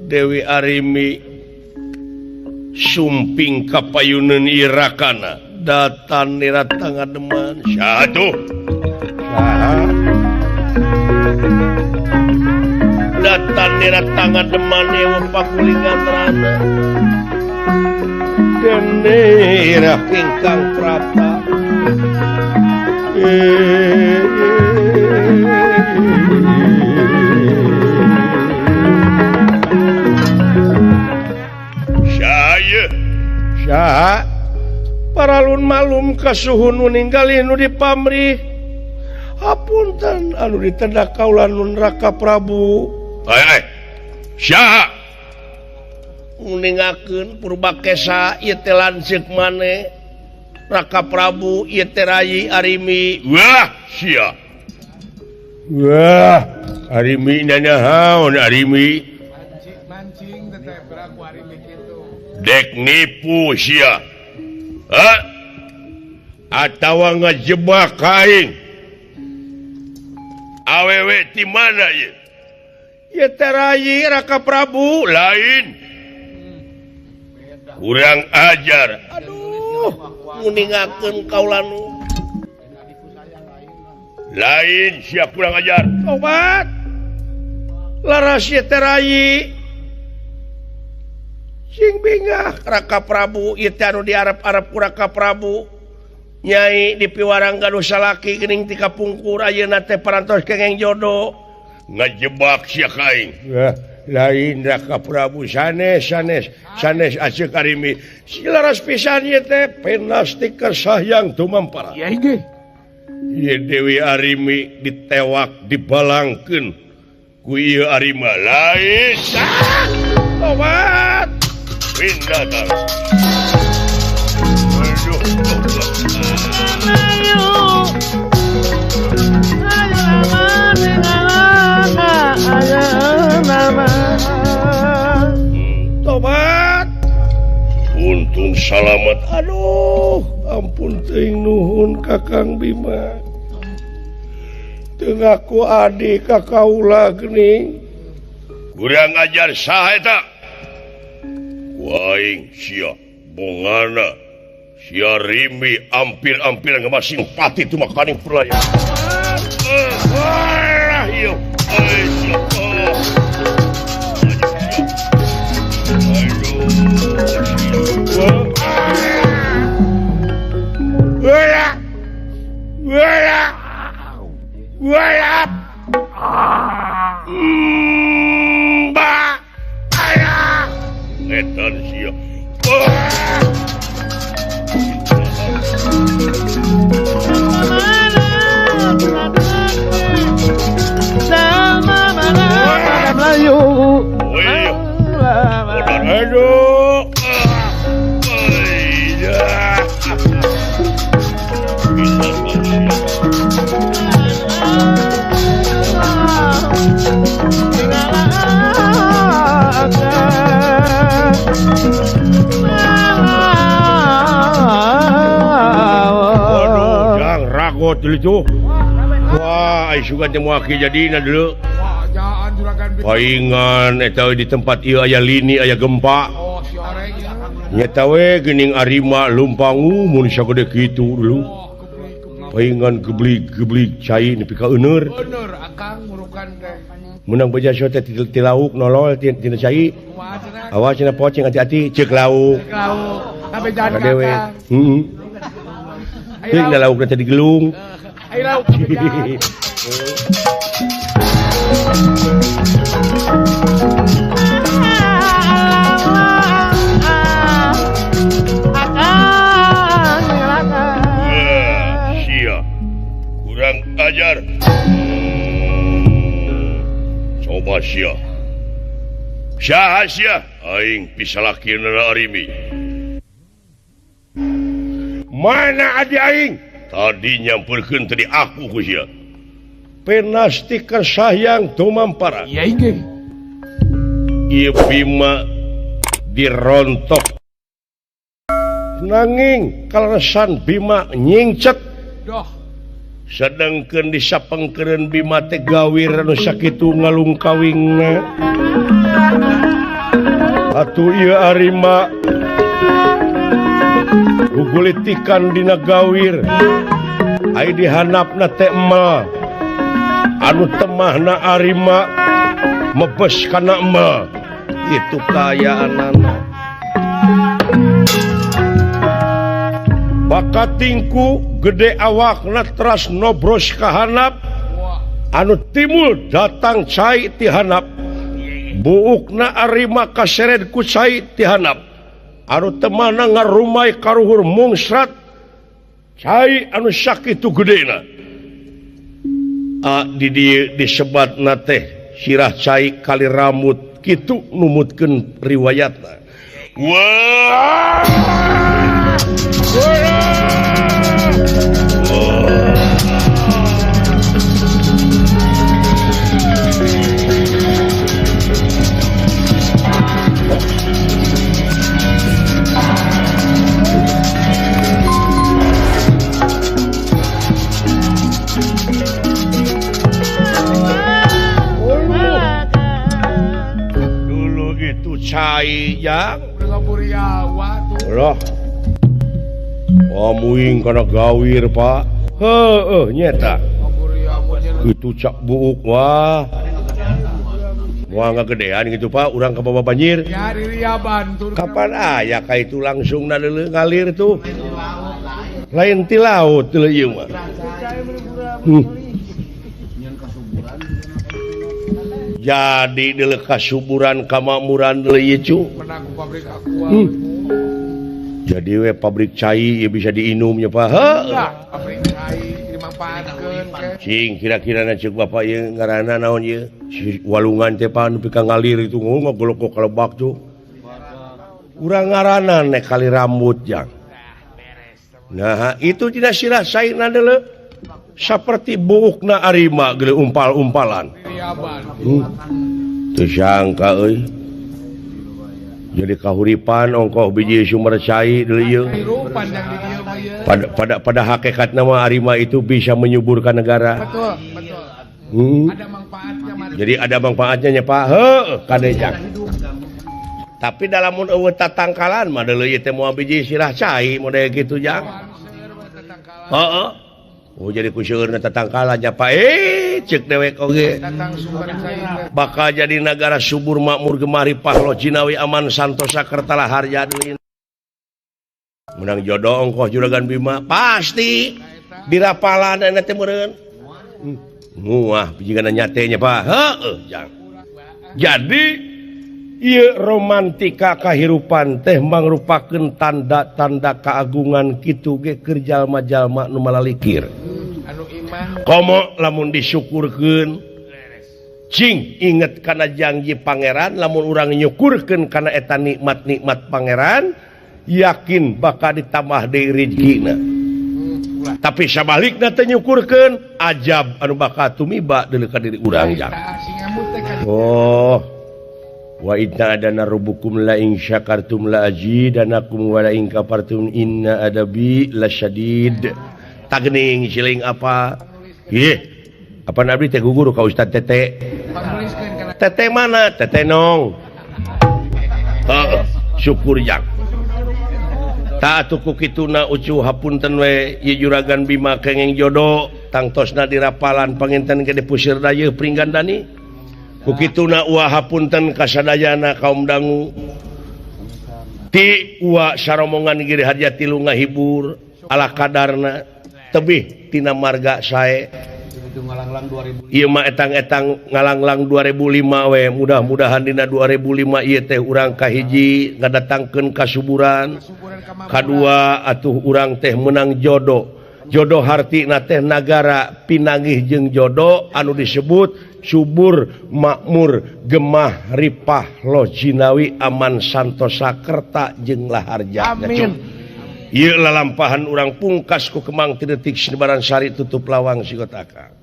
Dewi Arimi sumping kapayuneun irakana datan nira tangademan. Saha tuh? Saha? Datan nira tangademan ewa pakulingan rana. Dene ira ingkang prapta. Saha paralun malum kasuhun nu ninggalih nu dipamrih. Hapunten anu ditendak kaula nun Raka Prabu. Saha nguningakeun Purbakesa ieu teh lanceuk maneh Raka Prabu ieu teh Rayi Arimi. Wah sia. Wah Arimi nanahaon Arimi. Mancing teh ku Arimi kitu. Dek nipu sia. Hah? Atawa ngejebak aing. Awewe ti mana ieu? Ieu teh Rayi Raka Prabu lain. Kurang ajar. Aduh, nguningakeun kaula nu. Lain sia kurang ajar. Tobat. Laras ieu teh Rayi. Sing bingah Raka Prabu ieu teh anu diarep-arep ku Raka Prabu. Nyai dipiwarang gaduh salaki geuning ti kapungkur ayeuna teh parantos kengeng jodoh. Ngajebak sia ka aing. Lain Raka Prabu sanes sanes sanes aceuk Arimi. Silaras pisan ieu teh penasti kersahyang tumampara. Ieu Dewi Arimi ditewak dibalangkeun ku ieu Arima. Lain tobat. Pindah tahu. Aduh, tobat. Untung salamat. Aduh, ampun teuing nuhun Kakang Bima. Teu ngaku adi ka kaula geuning. Kurang ajar saha eta? Ku aing sia bongana sia Rimi ampir-ampir ngamasing pati tumakaning perlaya. Wah, sugan teh moal jadina dulu. Paingan eta di tempat ieu aya lini aya gempa. Nyata we geuning arima lumpangu mun sagede kitu dulu. Paingan geblig-geblig cai nepi ka euneur. Euneur akang murukan teh. Menang beja teh ti lauk nolol tina cai. Awas cenah pocing hati-hati ceuk lauk. Ceuk lauk. Kabejan ka akang. Heeh. Teuing da laukna teh digelung. Ayo lauk kabejan. Sia. Kurang ajar. Coba sia. Saha sia? Aing pisalakieuna Arimi. Mana adi aing? Tadi nyamperkeun tadi aku ku sia. Penasti kersayang tumampara. Iya inggih. Ieu Bima dirontok. Nanging kaleresan Bima nyingcet. Doh. Sedangkeun disapengkeureun Bima teh gawir anu sakitu ngalungkawingna. Atuh ieu Arima gugulitikan dina gawir. Ai dihanapna teh emel. Anu temahna Arima mebes kana emel. Itu kaayaanana. Bakatingku gede awakna teras nobros ka hanap. Anu timul datang cai ti hanap. Buukna Arima kaseret ku cai ti hanap. Anu temahna ngarumai karuhur mungsrat cai anu sakitu gedena. Di dieu disebatna teh sirah cai kali rambut kitu numutkeun riwayatna. Wah! Dulu itu cai yang loh. Oh, muing kana gawir, Pak. Heueuh nyeta. Itu cak buuk wah. Wah ngagedean gitu, Pak, urang ka bawa banjir. Kapan aya ka itu langsung na deuleu ngalir tuh. Lain ti laut deuleu ieu mah. Jadi deuleu kasuburan kamakmuran deuleu ieu cu. Jadi we pabrik cai ya bisa diinumnya Pak. Heuh. Pabrik cai dimanfaatkeun ke. Cing kira-kira na ceuk bapak ieu ngaranna naon ieu? Si walungan teh Pak nepi ka ngalir itu ngogolok kalebak tuh. Urang ngaranna nek kali rambut jang. Nah, itu tidak sirah saina deuleu. Saperti buukna Arima geuleuh umpal-umpalan. Teu sangka euy. Jadi kahuripan ongkoh biji sumber cai deuleu ieu. Pada hakikatna mah Arima itu bisa menyuburkan negara. Betul, betul. Ada manfaatnya mati. Jadi ada manfaatnya nya, Pak. Heuh, kade jang. Tapi dalam mun eueuh tatangkalan mah deuleu ieu teh moal biji sirah cai model kitu jang. Heeh. Oh, jadi ku seueurna tatangkalan nya, Pak. Eh, ceuk dewek oge. Datang sumber cai teh. Bakal jadi nagara subur makmur gemah ripah loh jinawi aman santosa kertala harja deui. Menang jodoh ongkoh Juragan Bima pasti dirapalan eta teh meureun. Muah jigana nyate nya, Pak. Heueuh jang. Jadi ieu romantika kahirupan teh mangrupakeun tanda-tanda keagungan kitu ge keur jalma-jalma nu malalikir. Anu iman. Komo lamun disyukurkeun, cing inget kana janji pangeran, lamun urang nyukurkeun kana eta nikmat-nikmat pangeran, yakin bakal ditambah deui rezekina. Tapi sabalikna teh nyukurkeun, ajab anu bakal tumiba deuleu ka diri urang jang. Tah sing ngamut teh ka Oh. Wa idna adana rabbukum la in syakartum la azidanakum wa la in kafartum inna adabi lasyadid. Tagning siling apa? Ih. Apa abdi teh guguru ka Ustad Tete? Panuliskeun kana Tete mana? Tete nong. Heeh, syukur jang. Tak atuh ku kituna ucu hapunten we ieu Juragan Bima kenging jodoh tangtosna dirapalan panginten gede pusir dayeuh Pringgandani. Ku kituna uwa hapunten kasadayana kaum dangu. Ti uwa saromongan Giri Harja tilu ngahibur ala kadarna tebih tina marga sae. Itu ngalanglang 2000. Ieu mah etang-etang ngalanglang 2005 we, mudah-mudahan dina 2005 ieu teh urang kahiji ngadatangkeun kasuburan, kasuburan kamakmuran. Kadua atuh urang teh menang jodoh. Jodoh hartina teh nagara pinanggih jeung jodoh anu disebut subur makmur gemah ripah loh jinawi aman santosa kerta jeung laharja. Amin. Ieu lalampahan urang pungkas ku kemang ti detik sinebaran sari tutup lawang sigotaka.